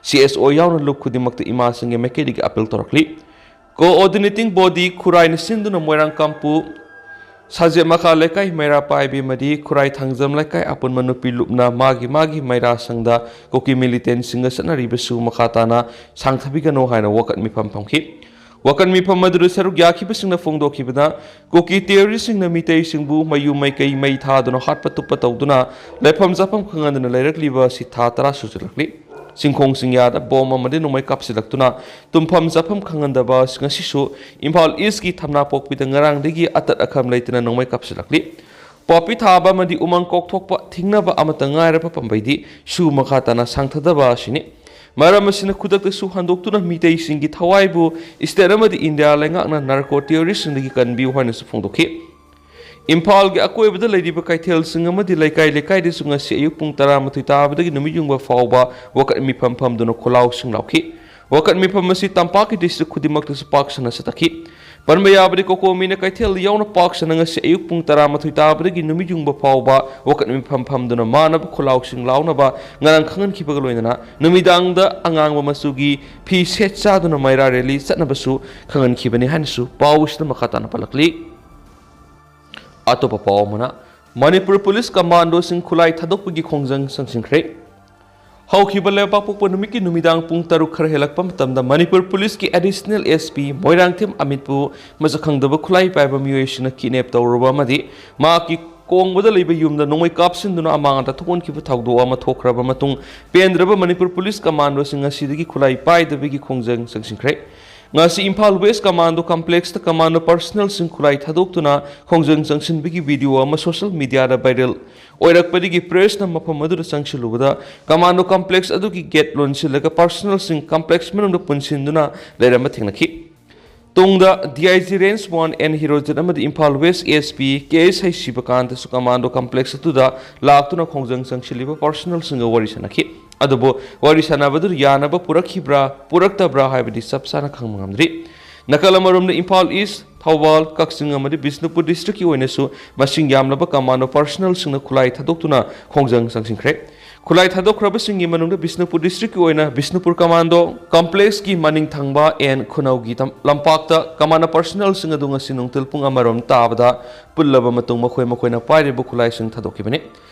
ꯁꯤ ꯑꯦꯁ ꯑꯣ ꯌꯥꯎꯅ ꯂꯨꯞ ꯈꯨꯗꯤꯡꯃꯛꯇ ꯏꯃꯥꯁꯤꯡꯒꯤ ꯃꯥꯏꯀꯩꯗꯒꯤ ꯑꯄꯤꯜ ꯇꯧꯔꯛꯂꯤ꯫ ꯀꯣꯑꯣꯔꯗꯤꯅꯦꯇꯤꯡ ꯕꯣꯗꯤ ꯈꯨꯔꯥꯏꯅ ꯁꯤꯟꯗꯨꯅ ꯃꯣꯏꯔꯥꯡ ꯀꯥꯡꯄꯨ, ꯁꯥꯖꯦꯞ ꯃꯈꯥ ꯂꯩꯀꯥꯏ ꯃꯩꯔꯥ ꯄꯥꯏꯕꯤ ꯑꯃꯗꯤ ꯈꯨꯔꯥꯏ ꯊꯥꯡꯖꯝ ꯂꯩꯀꯥꯏ ꯑꯄꯨꯟꯕ ꯅꯨꯄꯤ ꯂꯨꯞꯅ ꯃꯥꯒꯤ ꯃꯥꯒꯤ ꯃꯩꯔꯥ ꯁꯪꯗ ꯀꯨꯀꯤ ꯃꯤꯂꯤꯇꯦꯟꯁꯤꯡꯒ ꯆꯠꯅꯔꯤꯕꯁꯨ ꯃꯈꯥ ꯇꯥꯅ ꯁꯥꯡꯊꯕꯤꯒꯅꯨ ꯍꯥꯏꯅ ꯋꯥꯀꯠ ꯃꯤꯐꯝ ꯐꯝꯈꯤ꯫ ꯋꯥꯀꯠ ꯃꯤꯐꯝ ꯑꯗꯨꯗ ꯁꯔꯨꯛ ꯌꯥꯈꯤꯕꯁꯤꯡꯅ ꯐꯣꯡꯗꯣꯛꯈꯤꯕꯗ, ꯀꯨꯀꯤ ꯇꯦꯔꯣꯔꯤꯁꯁꯤꯡꯅ ꯃꯤꯇꯩꯁꯤꯡꯕꯨ ꯃꯌꯨꯝ ꯃꯩꯀꯩ ꯃꯩ ꯊꯥꯗꯨꯅ ꯍꯥꯠꯄ ꯇꯨꯞꯄ ꯇꯧꯗꯨꯅ ꯂꯩꯐꯝ ꯆꯥꯐꯝ ꯈꯪꯍꯟꯗꯅ ꯂꯩꯔꯛꯂꯤꯕ ꯑꯁꯤ ꯊꯥ ꯇꯔꯥ ꯁꯨꯖꯤꯜꯂꯛꯂꯤ꯫ ꯆꯤꯡꯈꯣꯡ ꯆꯤꯡꯌꯥꯗ ꯕꯣꯝ ꯑꯃꯗꯤ ꯅꯣꯡꯃꯩ ꯀꯥꯞꯁꯤꯜꯂꯛꯇꯨꯅ ꯇꯨꯝꯐꯝ ꯆꯥꯐꯝ ꯈꯪꯍꯟꯗꯕ ꯉꯁꯤꯁꯨ ꯏꯝꯐꯥꯜ ꯏꯁꯀꯤ ꯊꯝꯅꯥꯄꯣꯛꯄꯤꯗ ꯉꯔꯥꯡꯗꯒꯤ ꯑꯇꯠ ꯑꯈꯝ ꯂꯩꯇꯅ ꯅꯣꯡꯃꯩ ꯀꯥꯞꯁꯤꯜꯂꯛꯂꯤ꯫ ꯄꯣꯄꯤ ꯊꯥꯕ ꯑꯃꯗꯤ ꯎꯃꯪ ꯀꯣꯛꯊꯣꯛꯄ ꯊꯤꯡꯅꯕ ꯑꯃꯠꯇ ꯉꯥꯏꯔꯕ ꯄꯥꯝꯕꯩꯗꯤ ꯁꯨ ꯃꯈꯥ ꯇꯥꯅ ꯁꯥꯡꯊꯗꯕ ꯑꯁꯤꯅꯤ꯫ ꯃꯔꯝ ꯑꯁꯤꯅ ꯈꯨꯗꯛꯇꯁꯨ ꯍꯟꯗꯣꯛꯇꯨꯅ ꯃꯤꯇꯩꯁꯤꯡꯒꯤ ꯊꯋꯥꯏꯕꯨ ꯏꯁꯇꯦꯠ ꯑꯃꯗꯤ ꯏꯟꯗꯤꯌꯥ ꯂꯩꯉꯥꯛꯅ ꯅꯥꯔꯀꯣ ꯇꯦꯔꯣꯔꯤꯁꯁꯤꯡꯗꯒꯤ ꯀꯟꯕꯤꯌꯨ ꯍꯥꯏꯅꯁꯨ ꯐꯣꯡꯗꯣꯛꯈꯤ꯫ ꯏꯝꯐꯥꯜꯒꯤ ꯑꯀꯣꯏꯕꯗ ꯂꯩꯔꯤꯕ ꯀꯩꯊꯦꯜꯁꯤꯡ ꯑꯃꯗꯤ ꯂꯩꯀꯥꯏ ꯂꯩꯀꯥꯏꯗꯁꯨ ꯉꯁꯤ ꯑꯌꯨꯛ ꯄꯨꯡ ꯇꯔꯥꯃꯥꯊꯣꯏ ꯇꯥꯕꯗꯒꯤ ꯅꯨꯃꯤꯠ ꯌꯨꯡꯕ ꯐꯥꯎꯕ ꯋꯥꯀꯠ ꯃꯤꯐꯝ ꯐꯝꯗꯨꯅ ꯈꯣꯜꯂꯥꯎꯁꯤꯡ ꯂꯥꯎꯈꯤ꯫ ꯋꯥꯀꯠ ꯃꯤꯐꯝ ꯑꯁꯤ ꯇꯝꯄꯥꯛꯀꯤ ꯗꯤꯁꯇ꯭ꯔꯤꯛ ꯈꯨꯗꯤꯡꯃꯛꯇꯁꯨ ꯄꯥꯛ ꯁꯟꯅ ꯆꯠꯊꯈꯤ꯫ ꯄꯟꯕ ꯌꯥꯕꯗꯤ, ꯀꯣꯀꯣꯃꯤꯅ ꯀꯩꯊꯦꯜꯗ ꯌꯥꯎꯅ ꯄꯥꯛ ꯁꯟꯅ ꯉꯁꯤ ꯑꯌꯨꯛ ꯄꯨꯡ ꯇꯔꯥꯃꯥꯊꯣꯏ ꯇꯥꯕꯗꯒꯤ ꯅꯨꯃꯤꯠ ꯌꯨꯡꯕ ꯐꯥꯎꯕ ꯋꯥꯀꯠ ꯃꯤꯐꯝ ꯐꯝꯗꯨꯅ ꯃꯥꯟꯅꯕ ꯈꯣꯜꯂꯥꯎꯁꯤꯡ ꯂꯥꯎꯅꯕ ꯉꯔꯥꯡ ꯈꯪꯍꯟꯈꯤꯕꯒ ꯂꯣꯏꯅꯅ ꯅꯨꯃꯤꯗꯥꯡꯗ ꯑꯉꯥꯡꯕ ꯃꯆꯨꯒꯤ ꯐꯤ ꯁꯦꯠ ꯆꯥꯗꯨꯅ ꯃꯩꯔꯥ ꯔꯦꯂꯤ ꯆꯠꯅꯕꯁꯨ ꯈꯪꯍꯟꯈꯤꯕꯅꯤ ꯍꯥꯏꯅꯁꯨ ꯄꯥꯎ ꯑꯁꯤꯗ ꯃꯈꯥ ꯇꯥꯅ ꯄꯜꯂꯛꯂꯤ꯫ ꯑꯇꯣꯞꯄ ꯄꯥꯎ ꯑꯃꯅ, ꯃꯅꯤꯄꯨꯔ ꯄꯨꯂꯤꯁ ꯀꯃꯥꯟꯗꯣꯁꯤꯡ ꯈꯨꯠꯂꯥꯏ ꯊꯥꯗꯣꯛꯄꯒꯤ ꯈꯣꯡꯖꯪ ꯆꯪꯁꯤꯟꯈ꯭ꯔꯦ꯫ ꯍꯧꯈꯤꯕ ꯂꯩꯕꯥꯛꯄꯣꯛꯄ ꯅꯨꯃꯤꯠꯀꯤ ꯅꯨꯃꯤꯗꯥꯡ ꯄꯨꯡ ꯇꯔꯨꯛ ꯈꯔ ꯍꯦꯜꯂꯛꯄ ꯃꯇꯝꯗ ꯃꯅꯤꯄꯨꯔ ꯄꯨꯂꯤꯁꯀꯤ ꯑꯦꯗꯤꯁꯅꯦꯜ ꯑꯦꯁ ꯄꯤ ꯃꯣꯏꯔꯥꯡꯊꯦꯝ ꯑꯃꯤꯠꯄꯨ ꯃꯁꯛ ꯈꯪꯗꯕ ꯈꯨꯠꯂꯥꯏ ꯄꯥꯏꯕ ꯃꯤꯑꯣꯏꯁꯤꯡꯅ ꯀꯤꯗꯅꯦꯞ ꯇꯧꯔꯨꯕ ꯑꯃꯗꯤ ꯃꯍꯥꯛꯀꯤ ꯀꯣꯡꯕꯗ ꯂꯩꯕ ꯌꯨꯝꯗ ꯅꯣꯡꯃꯩ ꯀꯥꯞꯁꯤꯟꯗꯨꯅ ꯑꯃꯥꯡ ꯑꯇꯥ ꯊꯣꯛꯍꯟꯈꯤꯕ ꯊꯧꯗꯣꯛ ꯑꯃ ꯊꯣꯛꯈ꯭ꯔꯕ ꯃꯇꯨꯡ, ꯄꯦꯟꯗ꯭ꯔꯕ ꯃꯅꯤꯄꯨꯔ ꯄꯨꯂꯤꯁ ꯀꯃꯥꯟꯗꯣꯁꯤꯡ ꯉꯁꯤꯗꯒꯤ ꯈꯨꯠꯂꯥꯏ ꯄꯥꯏꯗꯕꯒꯤ ꯈꯣꯡꯖꯪ ꯆꯪꯁꯤꯟꯈ꯭ꯔꯦ꯫ ꯉꯁꯤ ꯏꯝꯐꯥꯜ ꯋꯦꯁ ꯀꯃꯥꯟꯗꯣ ꯀꯝꯄ꯭ꯂꯦꯛꯁꯇ ꯀꯃꯥꯟꯗꯣ ꯄꯔꯁꯅꯦꯜꯁꯤꯡ ꯈꯨꯠꯂꯥꯏ ꯊꯥꯗꯣꯛꯇꯨꯅ ꯈꯣꯡꯖꯪ ꯆꯪꯁꯤꯟꯕꯒꯤ ꯚꯤꯗꯤꯑꯣ ꯑꯃ ꯁꯣꯁꯤꯌꯦꯜ ꯃꯤꯗꯤꯌꯥꯗ ꯚꯥꯏꯔꯦꯜ ꯑꯣꯏꯔꯛꯄꯗꯒꯤ ꯄ꯭ꯔꯦꯁꯅ ꯃꯐꯝ ꯑꯗꯨꯗ ꯆꯪꯁꯤꯜꯂꯨꯕꯗ ꯀꯃꯥꯟꯗꯣ ꯀꯝꯄ꯭ꯂꯦꯛꯁ ꯑꯗꯨꯒꯤ ꯒꯦꯠ ꯂꯣꯟꯁꯤꯜꯂꯒ ꯄꯔꯁꯅꯦꯜꯁꯤꯡ ꯀꯝꯄ꯭ꯂꯦꯛꯁ ꯃꯅꯨꯡꯗ ꯄꯨꯟꯁꯤꯟꯗꯨꯅ ꯂꯩꯔꯝꯕ ꯊꯦꯡꯅꯈꯤ꯫ ꯇꯨꯡꯗ D I G range one N Herojit ꯑꯃꯗꯤ Imphal west S P K S ꯍꯩꯁꯤꯕꯀꯥꯟꯇꯁꯨ ꯀꯃꯥꯟꯗꯣ ꯀꯝꯄ꯭ꯂꯦꯛꯁ ꯑꯗꯨꯗ ꯂꯥꯛꯇꯨꯅ ꯈꯣꯡꯖꯪ ꯆꯪꯁꯤꯜꯂꯤꯕ ꯄꯔꯁꯅꯦꯜꯁꯤꯡꯒ ꯋꯥꯔꯤ ꯁꯥꯟꯅꯈꯤ꯫ ꯑꯗꯨꯕꯨ ꯋꯥꯔꯤ ꯁꯥꯟꯅꯕꯗꯨ ꯌꯥꯅꯕ ꯄꯨꯔꯛꯈꯤꯕ꯭ꯔꯥ ꯄꯨꯔꯛꯇꯕ꯭ꯔꯥ ꯍꯥꯏꯕꯗꯤ ꯆꯞ ꯆꯥꯅ ꯈꯪꯕ ꯉꯝꯗ꯭ꯔꯤ꯫ ꯅꯥꯀꯜ ꯑꯃꯔꯣꯝꯗ ꯏꯝꯐꯥꯜ ꯏꯁ, ꯊꯧꯕꯥꯜ, ꯀꯛꯆꯤꯡ ꯑꯃꯗꯤ ꯕꯤꯁꯅꯨꯄꯨꯔ ꯗꯤꯁꯇ꯭ꯔꯤꯛꯀꯤ ꯑꯣꯏꯅꯁꯨ ꯃꯁꯤꯡ ꯌꯥꯝꯂꯕ ꯀꯃꯥꯟꯗꯣ ꯄꯔꯁꯅꯦꯜꯁꯤꯡꯅ ꯈꯨꯠꯂꯥꯏ ꯊꯥꯗꯣꯛꯇꯨꯅ ꯈꯣꯡꯖꯪ ꯆꯪꯁꯤꯟꯈ꯭ꯔꯦ꯫ ꯈꯨꯠꯂꯥꯏ ꯊꯥꯗꯣꯛꯈ꯭ꯔꯕꯁꯤꯡꯒꯤ ꯃꯅꯨꯡꯗ ꯕꯤꯁꯅꯨꯄꯨꯔ ꯗꯤꯁꯇ꯭ꯔꯤꯛꯀꯤ ꯑꯣꯏꯅ ꯕꯤꯁꯅꯨꯄꯨꯔ ꯀꯃꯥꯟꯗꯣ ꯀꯝꯄ꯭ꯂꯦꯛꯁꯀꯤ ꯃꯅꯤꯡ ꯊꯪꯕ ꯑꯦꯟ ꯈꯨꯅꯧꯒꯤ ꯇꯝ-, ꯂꯝꯄꯥꯛꯇ ꯀꯃꯥꯟꯗꯣ ꯄꯔꯁꯅꯦꯜꯁꯤꯡ ꯑꯗꯨ ꯉꯁꯤ ꯅꯨꯡꯊꯤꯜ ꯄꯨꯡ ꯑꯃꯔꯣꯝ ꯇꯥꯕꯗ ꯄꯨꯜꯂꯕ ꯃꯇꯨꯡ ꯃꯈꯣꯏ ꯃꯈꯣꯏꯅ ꯄꯥꯏꯔꯤꯕ ꯈꯨꯠꯂꯥꯏꯁꯤꯡ ꯊꯥꯗꯣꯛꯈꯤꯕꯅꯤ꯫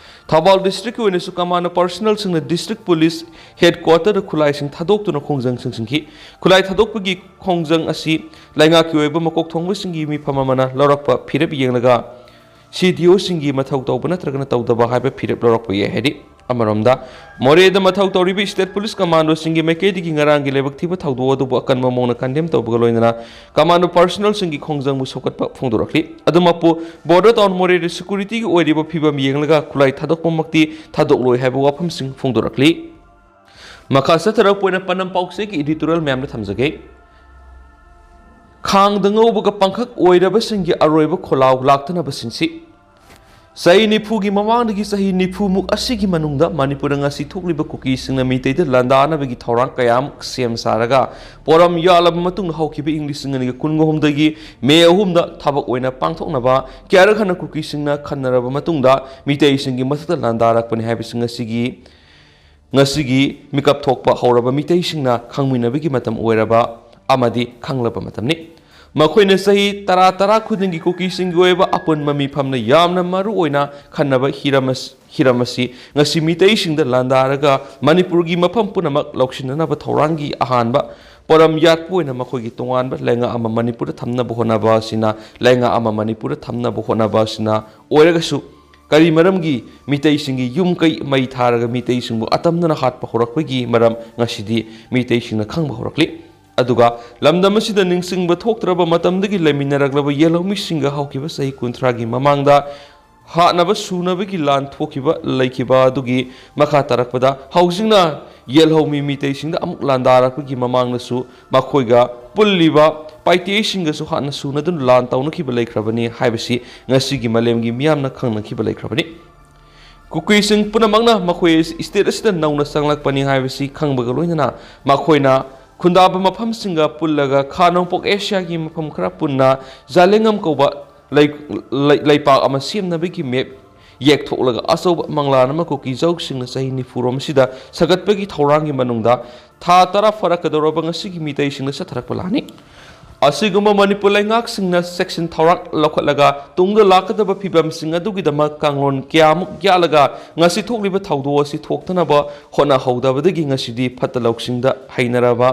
ꯊꯧꯕꯥꯜ ꯗꯤꯁꯇ꯭ꯔꯤꯛꯀꯤ ꯑꯣꯏꯅꯁꯨ ꯀꯃꯥꯟꯗꯣ ꯄꯔꯁꯅꯦꯜꯁꯤꯡꯅ ꯗꯤꯁꯇ꯭ꯔꯤꯛ ꯄꯨꯂꯤꯁ ꯍꯦꯗꯀ꯭ꯋꯥꯇꯔꯗ ꯈꯨꯠꯂꯥꯏꯁꯤꯡ ꯊꯥꯗꯣꯛꯇꯨꯅ ꯈꯣꯡꯖꯪ ꯆꯪꯁꯤꯟꯈꯤ꯫ ꯈꯨꯠꯂꯥꯏ ꯊꯥꯗꯣꯛꯄꯒꯤ ꯈꯣꯡꯖꯪ ꯑꯁꯤ ꯂꯩꯉꯥꯛꯀꯤ ꯑꯣꯏꯕ ꯃꯀꯣꯛ ꯊꯣꯡꯕꯁꯤꯡꯒꯤ ꯃꯤꯐꯝ ꯑꯃꯅ ꯂꯧꯔꯛꯄ ꯐꯤꯔꯦꯞ ꯌꯦꯡꯂꯒ ꯁꯤ ꯗꯤ ꯑꯣꯁꯤꯡꯒꯤ ꯃꯊꯧ ꯇꯧꯕ ꯅꯠꯇ꯭ꯔꯒꯅ ꯇꯧꯗꯕ ꯍꯥꯏꯕ ꯐꯤꯔꯦꯞ ꯂꯧꯔꯛꯄ ꯌꯥꯏ ꯍꯥꯏꯔꯤ꯫ ꯑꯃꯔꯣꯝꯗ, ꯃꯣꯔꯦꯗ ꯃꯊꯧ ꯇꯧꯔꯤꯕ ꯁ꯭ꯇꯦꯠ ꯄꯨꯂꯤꯁ ꯀꯃꯥꯟꯗꯣꯁꯤꯡꯒꯤ ꯃꯥꯏꯀꯩꯗꯒꯤ ꯉꯔꯥꯡꯒꯤ ꯂꯥꯏꯕꯛ ꯊꯤꯕ ꯊꯧꯗꯣꯛ ꯑꯗꯨꯕꯨ ꯑꯀꯟꯕ ꯃꯑꯣꯡꯗ ꯀꯟꯗꯦꯝ ꯇꯧꯕꯒ ꯂꯣꯏꯅꯅ ꯀꯃꯥꯟꯗꯣ ꯄꯔꯁꯅꯦꯜꯁꯤꯡꯒꯤ ꯈꯣꯡꯖꯪꯕꯨ ꯁꯧꯒꯠꯄ ꯐꯣꯡꯗꯣꯔꯛꯂꯤ꯫ ꯑꯗꯨꯃꯛꯄꯨ, ꯕꯣꯔꯗꯔ ꯇꯥꯎꯟ ꯃꯣꯔꯦꯗ ꯁꯦꯀ꯭ꯌꯨꯔꯤꯇꯤꯒꯤ ꯑꯣꯏꯔꯤꯕ ꯐꯤꯕꯝ ꯌꯦꯡꯂꯒ ꯈꯨꯠꯂꯥꯏ ꯊꯥꯗꯣꯛꯄꯃꯛꯇꯤ ꯊꯥꯗꯣꯛꯂꯣꯏ ꯍꯥꯏꯕ ꯋꯥꯐꯝꯁꯤꯡ ꯐꯣꯡꯗꯣꯔꯛꯂꯤ꯫ ꯃꯈꯥ ꯆꯠꯊꯔꯛꯄ ꯑꯣꯏꯅ ꯄꯥꯟꯗꯝ ꯄꯥꯎꯆꯦꯒꯤ ꯏꯗꯤꯇꯣꯔꯤꯌꯦꯜ ꯃꯌꯥꯝꯗ ꯊꯝꯖꯒꯦ꯫ ꯈꯥꯡꯗ ꯉꯧꯕꯒ ꯄꯥꯡꯈꯛ ꯑꯣꯏꯔꯕꯁꯤꯡꯒꯤ ꯑꯔꯣꯏꯕ ꯈꯣꯜꯂꯥꯎ ꯂꯥꯛꯇꯅꯕ ꯁꯤꯟꯁꯤ꯫ ꯆꯍꯤ ꯅꯤꯐꯨꯒꯤ ꯃꯃꯥꯡꯗꯒꯤ ꯆꯍꯤ ꯅꯤꯐꯨꯃꯨꯛ ꯑꯁꯤꯒꯤ ꯃꯅꯨꯡꯗ ꯃꯅꯤꯄꯨꯔꯗ ꯉꯁꯤ ꯊꯣꯛꯂꯤꯕ ꯀꯨꯀꯤꯁꯤꯡꯅ ꯃꯤꯇꯩꯗ ꯂꯥꯟꯗꯥꯅꯕꯒꯤ ꯊꯧꯔꯥꯡ ꯀꯌꯥ ꯑꯃ ꯁꯦꯝ ꯁꯥꯔꯒ ꯄꯣꯔꯝ ꯌꯥꯠꯂꯕ ꯃꯇꯨꯡꯗ ꯍꯧꯈꯤꯕ ꯏꯪ ꯂꯤꯁꯤꯡ ꯑꯅꯤꯒ ꯀꯨꯟꯒ ꯍꯨꯝꯗꯒꯤ ꯃꯦ ꯑꯍꯨꯝꯗ ꯊꯕꯛ ꯑꯣꯏꯅ ꯄꯥꯡꯊꯣꯛꯅꯕ ꯀꯌꯥꯔꯛ ꯍꯟꯅ ꯀꯨꯀꯤꯁꯤꯡꯅ ꯈꯟꯅꯔꯕ ꯃꯇꯨꯡꯗ ꯃꯤꯇꯩꯁꯤꯡꯒꯤ ꯃꯊꯛꯇ ꯂꯥꯟꯗꯥꯔꯛꯄꯅꯤ ꯍꯥꯏꯕꯁꯤ ꯉꯁꯤꯒꯤ ꯉꯁꯤꯒꯤ ꯃꯤꯀꯞ ꯊꯣꯛꯄ ꯍꯧꯔꯕ ꯃꯤꯇꯩꯁꯤꯡꯅ ꯈꯪꯃꯤꯟꯅꯕꯒꯤ ꯃꯇꯝ ꯑꯣꯏꯔꯕ ꯑꯃꯗꯤ ꯈꯪꯂꯕ ꯃꯇꯝꯅꯤ꯫ ꯃꯈꯣꯏꯅ ꯆꯍꯤ ꯇꯔꯥ ꯇꯔꯥ ꯈꯨꯗꯤꯡꯒꯤ ꯀꯨꯀꯤꯁꯤꯡꯒꯤ ꯑꯣꯏꯕ ꯑꯄꯨꯟꯕ ꯃꯤꯐꯝꯅ ꯌꯥꯝꯅ ꯃꯔꯨ ꯑꯣꯏꯅ ꯈꯟꯅꯕ ꯍꯤꯔꯝ ꯑꯁ-, ꯍꯤꯔꯝ ꯑꯁꯤ ꯉꯁꯤ ꯃꯤꯇꯩꯁꯤꯡꯗ ꯂꯥꯟꯗꯥꯔꯒ ꯃꯅꯤꯄꯨꯔꯒꯤ ꯃꯐꯝ ꯄꯨꯝꯅꯃꯛ ꯂꯧꯁꯤꯟꯅꯅꯕ ꯊꯧꯔꯥꯡꯒꯤ ꯑꯍꯥꯟꯕ ꯄꯣꯔꯝ ꯌꯥꯠꯄ ꯑꯣꯏꯅ ꯃꯈꯣꯏꯒꯤ ꯇꯣꯉꯥꯟꯕ ꯂꯩꯉꯥꯛ ꯑꯃ ꯃꯅꯤꯄꯨꯔꯗ ꯊꯝꯅꯕ ꯍꯣꯠꯅꯕ ꯑꯁꯤꯅ, ꯂꯩꯉꯥꯛ ꯑꯃ ꯃꯅꯤꯄꯨꯔꯗ ꯊꯝꯅꯕ ꯍꯣꯠꯅꯕ ꯑꯁꯤꯅ ꯑꯣꯏꯔꯒꯁꯨ, ꯀꯔꯤ ꯃꯔꯝꯒꯤ ꯃꯤꯇꯩꯁꯤꯡꯒꯤ ꯌꯨꯝ ꯀꯩ ꯃꯩ ꯊꯥꯔꯒ ꯃꯤꯇꯩꯁꯤꯡꯕꯨ ꯑꯇꯝꯅꯅ ꯍꯥꯠꯄ ꯍꯧꯔꯛꯄꯒꯤ ꯃꯔꯝ ꯉꯁꯤꯗꯤ ꯃꯤꯇꯩꯁꯤꯡꯅ ꯈꯪꯕ ꯍꯧꯔꯛꯂꯤ꯫ ꯑꯗꯨꯒ ꯂꯝꯗꯝ ꯑꯁꯤꯗ ꯅꯤꯡꯁꯤꯡꯕ ꯊꯣꯛꯇ꯭ꯔꯕ ꯃꯇꯝꯗꯒꯤ ꯂꯩꯃꯤꯟꯅꯔꯛꯂꯕ ꯌꯦꯜꯍꯧꯃꯤꯁꯤꯡꯒ ꯍꯧꯈꯤꯕ ꯆꯍꯤ ꯀꯨꯟꯊ꯭ꯔꯥꯒꯤ ꯃꯃꯥꯡꯗ ꯍꯥꯠꯅꯕ ꯁꯨꯅꯕꯒꯤ ꯂꯥꯟ ꯊꯣꯛꯈꯤꯕ ꯂꯩꯈꯤꯕ ꯑꯗꯨꯒꯤ ꯃꯈꯥ ꯇꯥꯔꯛꯄꯗ ꯍꯧꯖꯤꯛꯅ ꯌꯦꯜꯍꯧꯃꯤ ꯃꯤꯇꯩꯁꯤꯡꯗ ꯑꯃꯨꯛ ꯂꯥꯟꯗꯥꯔꯛꯄꯒꯤ ꯃꯃꯥꯡꯗꯁꯨ ꯃꯈꯣꯏꯒ ꯄꯨꯜꯂꯤꯕ ꯄꯥꯏꯇꯦꯁꯤꯡꯒꯁꯨ ꯍꯥꯠꯅ ꯁꯨꯅꯗꯨꯅ ꯂꯥꯟ ꯇꯧꯅꯈꯤꯕ ꯂꯩꯈ꯭ꯔꯕꯅꯤ ꯍꯥꯏꯕꯁꯤ ꯉꯁꯤꯒꯤ ꯃꯥꯂꯦꯝꯒꯤ ꯃꯤꯌꯥꯝꯅ ꯈꯪꯅꯈꯤꯕ ꯂꯩꯈ꯭ꯔꯕꯅꯤ꯫ ꯀꯨꯀꯤꯁꯤꯡ ꯄꯨꯝꯅꯃꯛꯅ ꯃꯈꯣꯏ ꯑꯁꯤ state ꯑꯁꯤꯗ ꯅꯧꯅ ꯆꯪꯂꯛꯄꯅꯤ ꯍꯥꯏꯕꯁꯤ ꯈꯪꯕꯒ ꯂꯣꯏꯅꯅ ꯃꯈꯣꯏꯅ ꯈꯨꯟꯗꯥꯕ ꯃꯐꯝꯁꯤꯡꯒ ꯄꯨꯜꯂꯒ ꯈꯥ ꯅꯣꯡꯄꯣꯛ ꯑꯦꯁꯤꯌꯥꯒꯤ ꯃꯐꯝ ꯈꯔ ꯄꯨꯟꯅ ꯖꯥꯂꯦꯡꯉꯝ ꯀꯧꯕ ꯂꯩ-, ꯂꯩ-, ꯂꯩꯄꯥꯛ ꯑꯃ ꯁꯦꯝꯅꯕꯒꯤ map ꯌꯦꯛꯊꯣꯛꯂꯒ ꯑꯆꯧꯕ ꯃꯪꯂꯥꯟ ꯑꯃ ꯀꯨꯀꯤ ꯖꯧꯁꯤꯡꯅ ꯆꯍꯤ ꯅꯤꯐꯨꯔꯣꯝ ꯑꯁꯤꯗ ꯁꯥꯒꯠꯄꯒꯤ ꯊꯧꯔꯥꯡꯒꯤ ꯃꯅꯨꯡꯗ ꯊꯥ ꯇꯔꯥ ꯐꯥꯔꯛꯀꯗꯧꯔꯕ ꯉꯁꯤꯒꯤ ꯃꯤꯇꯩꯁꯤꯡꯅ ꯆꯠꯊꯔꯛꯄ ꯂꯥꯟꯅꯤ꯫ ꯑꯁꯤꯒꯨꯝꯕ ꯃꯅꯤꯄꯨꯔ ꯂꯩꯉꯥꯛꯁꯤꯡꯅ ꯆꯦꯛꯁꯤꯟ ꯊꯧꯔꯥꯡ ꯂꯧꯈꯠꯂꯒ ꯇꯨꯡꯗ ꯂꯥꯛꯀꯗꯕ ꯐꯤꯕꯝꯁꯤꯡ ꯑꯗꯨꯒꯤꯗꯃꯛ ꯀꯥꯡꯂꯣꯟ ꯀꯌꯥꯃꯨꯛ ꯌꯥꯠꯂꯒ ꯉꯁꯤ ꯊꯣꯛꯂꯤꯕ ꯊꯧꯗꯣꯛ ꯑꯁꯤ ꯊꯣꯛꯇꯅꯕ ꯍꯣꯠꯅꯍꯧꯗꯕꯗꯒꯤ ꯉꯁꯤꯗꯤ ꯐꯠꯇ ꯂꯧꯁꯤꯡꯗ ꯍꯩꯅꯔꯕ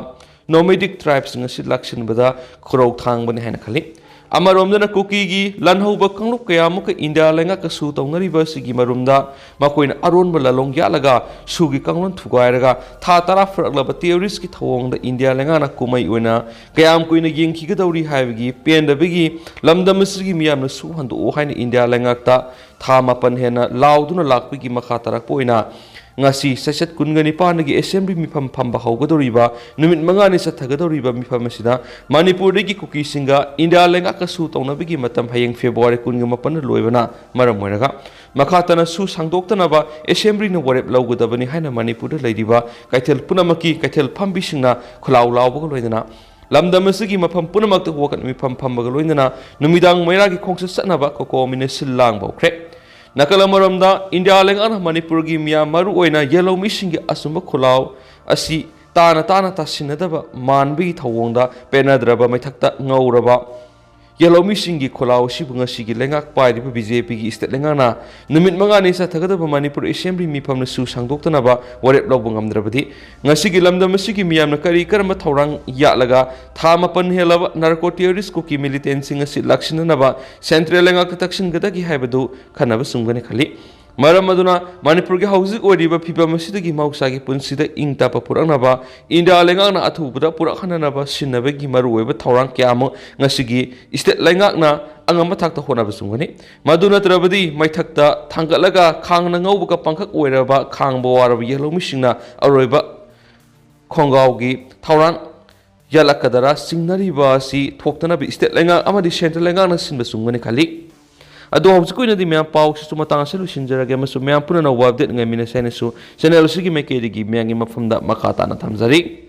nomadic tribes ꯉꯁꯤ ꯂꯥꯛꯁꯤꯟꯕꯗ ꯈꯨꯔꯧ ꯊꯥꯡꯕꯅꯤ ꯍꯥꯏꯅ ꯈꯜꯂꯤ꯫ ꯑꯃꯔꯣꯝꯗꯅ ꯀꯨꯀꯤꯒꯤ ꯂꯥꯟꯍꯧꯕ ꯀꯥꯡꯂꯨꯞ ꯀꯌꯥ ꯑꯃꯨꯛꯀ ꯏꯟꯗꯤꯌꯥ ꯂꯩꯉꯥꯛꯀ ꯁꯨ ꯇꯧꯅꯔꯤꯕ ꯑꯁꯤꯒꯤ ꯃꯔꯨꯝꯗ ꯃꯈꯣꯏꯅ ꯑꯔꯣꯟꯕ ꯂꯥꯂꯣꯡ ꯌꯥꯠꯂꯒ ꯁꯨꯒꯤ ꯀꯥꯡꯂꯣꯟ ꯊꯨꯒꯥꯏꯔꯒ ꯊꯥ ꯇꯔꯥ ꯐꯥꯔꯛꯂꯕ terrorist ꯀꯤ ꯊꯧꯑꯣꯡꯗ ꯏꯟꯗꯤꯌꯥ ꯂꯩꯉꯥꯛꯅ ꯀꯨꯝꯃꯩ ꯑꯣꯏꯅ ꯀꯌꯥꯝ ꯀꯨꯏꯅ ꯌꯦꯡꯈꯤꯒꯗꯧꯔꯤ ꯍꯥꯏꯕꯒꯤ ꯄꯦꯟꯗꯕꯒꯤ ꯂꯝꯗꯝ ꯑꯁꯤꯒꯤ ꯃꯤꯌꯥꯝꯅ ꯁꯨ ꯍꯟꯗꯣꯛꯑꯣ ꯍꯥꯏꯅ ꯏꯟꯗꯤꯌꯥ ꯂꯩꯉꯥꯛꯇ ꯊꯥ ꯃꯥꯄꯟ ꯍꯦꯟꯅ ꯂꯥꯎꯗꯨꯅ ꯂꯥꯛꯄꯒꯤ ꯃꯈꯥ ꯇꯥꯔꯛꯄ ꯑꯣꯏꯅ ꯉꯁꯤ ꯆꯩꯆꯠ ꯀꯨꯟꯒ ꯅꯤꯄꯥꯟꯗꯒꯤ assembly ꯃꯤꯐꯝ ꯐꯝꯕ ꯍꯧꯒꯗꯧꯔꯤꯕ ꯅꯨꯃꯤꯠ ꯃꯉꯥꯅꯤ ꯆꯠꯊꯒꯗꯧꯔꯤꯕ ꯃꯤꯐꯝ ꯑꯁꯤꯗ ꯃꯅꯤꯄꯨꯔꯗꯒꯤ ꯀꯨꯀꯤꯁꯤꯡꯒ ꯏꯟꯗꯤꯌꯥ ꯂꯩꯉꯥꯛꯀ ꯁꯨ ꯇꯧꯅꯕꯒꯤ ꯃꯇꯝ ꯍꯌꯦꯡ February ꯀꯨꯟꯒ ꯃꯥꯄꯟꯗ ꯂꯣꯏꯕꯅ ꯃꯔꯝ ꯑꯣꯏꯔꯒ ꯃꯈꯥ ꯇꯥꯅ ꯁꯨ ꯁꯥꯡꯗꯣꯛꯇꯅꯕ assembly ꯅ ꯋꯥꯔꯦꯞ ꯂꯧꯒꯗꯕꯅꯤ ꯍꯥꯏꯅ ꯃꯅꯤꯄꯨꯔꯗ ꯂꯩꯔꯤꯕ ꯀꯩꯊꯦꯜ ꯄꯨꯝꯅꯃꯛꯀꯤ ꯀꯩꯊꯦꯜ ꯐꯝꯕꯤꯁꯤꯡꯅ ꯈꯨꯜꯂꯥꯎ ꯂꯥꯎꯕꯒ ꯂꯣꯏꯅꯅ ꯂꯝꯗꯝ ꯑꯁꯤꯒꯤ ꯃꯐꯝ ꯄꯨꯝꯅꯃꯛꯇ ꯋꯥꯀꯠ ꯃꯤꯐꯝ ꯐꯝꯕꯒ ꯂꯣꯏꯅꯅ ꯅꯨꯃꯤꯗꯥꯡ ꯃꯩꯔꯥꯒꯤ ꯈꯣꯡꯆꯠ ꯆꯠꯅꯕ ꯀꯣꯀꯣꯃꯤꯅ ꯁꯤꯜ ꯂꯥꯡꯕ ꯍꯧꯈ꯭ꯔꯦ꯫ ꯅꯥꯀꯜ ꯑꯃꯔꯣꯝꯗ ꯏꯟꯗꯤꯌꯥ ꯂꯩꯉꯥꯛꯅ ꯃꯅꯤꯄꯨꯔꯒꯤ ꯃꯤꯌꯥꯝ ꯃꯔꯨꯑꯣꯏꯅ ꯌꯦꯜꯍꯧꯃꯤꯁꯤꯡꯒꯤ ꯑꯆꯨꯝꯕ ꯈꯨꯜꯂꯥꯎ ꯑꯁꯤ ꯇꯥꯅ ꯇꯥꯅ ꯇꯥꯁꯤꯟꯅꯗꯕ ꯃꯥꯟꯕꯒꯤ ꯊꯧꯑꯣꯡꯗ ꯄꯦꯟꯅꯗ꯭ꯔꯕ ꯃꯩꯊꯛꯇ ꯉꯧꯔꯕ ꯌꯦꯜꯍꯧꯃꯤꯁꯤꯡꯒꯤ ꯈꯨꯜꯂꯥꯎ ꯑꯁꯤꯕꯨ ꯉꯁꯤꯒꯤ ꯂꯩꯉꯥꯛ ꯄꯥꯏꯔꯤꯕ BJP ꯒꯤ state ꯂꯩꯉꯥꯛꯅ ꯅꯨꯃꯤꯠ ꯃꯉꯥꯅꯤ ꯆꯠꯊꯒꯗꯕ ꯃꯅꯤꯄꯨꯔ assembly ꯃꯤꯐꯝꯅ ꯁꯨ ꯁꯥꯡꯗꯣꯛꯇꯅꯕ ꯋꯥꯔꯦꯞ ꯂꯧꯕ ꯉꯝꯗ꯭ꯔꯕꯗꯤ ꯉꯁꯤꯒꯤ ꯂꯝꯗꯝ ꯑꯁꯤꯒꯤ ꯃꯤꯌꯥꯝꯅ ꯀꯔꯤ ꯀꯔꯝꯕ ꯊꯧꯔꯥꯡ ꯌꯥꯠꯂꯒ ꯊꯥ ꯃꯥꯄꯟ ꯍꯦꯜꯂꯕ narco terrorist ꯀꯨꯀꯤ militant ꯁꯤꯡ ꯑꯁꯤ ꯂꯥꯛꯁꯤꯟꯅꯅꯕ central ꯂꯩꯉꯥꯛꯇ ꯇꯛꯁꯤꯟꯒꯗꯒꯦ ꯍꯥꯏꯕꯗꯨ ꯈꯟꯅꯕ ꯆꯨꯝꯒꯅꯤ ꯈꯜꯂꯤ꯫ ꯃꯔꯝ ꯑꯗꯨꯅ ꯃꯅꯤꯄꯨꯔꯒꯤ ꯍꯧꯖꯤꯛ ꯑꯣꯏꯔꯤꯕ ꯐꯤꯕꯝ ꯑꯁꯤꯗꯒꯤ ꯃꯍꯧꯁꯥꯒꯤ ꯄꯨꯟꯁꯤꯗ ꯏꯪ ꯇꯞꯄ ꯄꯨꯔꯛꯅꯕ, ꯏꯟꯗꯤꯌꯥ ꯂꯩꯉꯥꯛꯅ ꯑꯊꯨꯕꯗ ꯄꯨꯔꯛꯍꯟꯅꯅꯕ ꯁꯤꯟꯅꯕꯒꯤ ꯃꯔꯨꯑꯣꯏꯕ ꯊꯧꯔꯥꯡ ꯀꯌꯥ ꯑꯃ ꯉꯁꯤꯒꯤ ꯁ꯭ꯇꯦꯠ ꯂꯩꯉꯥꯛꯅ ꯑꯉꯝꯕ ꯊꯥꯛꯇ ꯍꯣꯠꯅꯕ ꯆꯨꯝꯒꯅꯤ꯫ ꯃꯗꯨ ꯅꯠꯇ꯭ꯔꯕꯗꯤ ꯃꯩꯊꯛꯇ ꯊꯥꯡꯒꯠꯂꯒ ꯈꯥꯡꯅ ꯉꯧꯕꯒ ꯄꯥꯡꯈꯛ ꯑꯣꯏꯔꯕ ꯈꯥꯡꯕ ꯋꯥꯔꯕ ꯌꯦꯜꯍꯧꯃꯤꯁꯤꯡꯅ ꯑꯔꯣꯏꯕ ꯈꯣꯡꯒꯥꯎꯒꯤ ꯊꯧꯔꯥꯡ ꯌꯥꯠꯂꯛꯀꯗꯔꯥ ꯆꯤꯡꯅꯔꯤꯕ ꯑꯁꯤ ꯊꯣꯛꯇꯅꯕ ꯁ꯭ꯇꯦꯠ ꯂꯩꯉꯥꯛ ꯑꯃꯗꯤ ꯁꯦꯟꯇ꯭ꯔꯦꯜ ꯂꯩꯉꯥꯛꯅ ꯁꯤꯟꯕ ꯆꯨꯝꯒꯅꯤ ꯈꯜꯂꯤ꯫ ꯑꯗꯣ ꯍꯧꯖꯤꯛꯀꯤ ꯑꯣꯏꯅꯗꯤ ꯃꯌꯥꯝ ꯄꯥꯎꯁꯤꯁꯨ ꯃꯇꯥꯡ ꯑꯁꯤꯗ ꯂꯣꯏꯁꯤꯟꯖꯔꯒꯦ ꯑꯃꯁꯨꯡ ꯃꯌꯥꯝ ꯄꯨꯟꯅ ꯑꯅꯧꯕ ꯑꯞꯗꯦꯠ ꯉꯥꯏꯃꯤꯟꯅꯁꯦ ꯍꯥꯏꯅꯁꯨ ꯆꯦꯅꯦꯜ ꯑꯁꯤꯒꯤ ꯃꯥꯏꯀꯩꯗꯒꯤ ꯃꯌꯥꯝꯒꯤ ꯃꯐꯝꯗ ꯃꯈꯥ ꯇꯥꯅ ꯊꯝꯖꯔꯤ꯫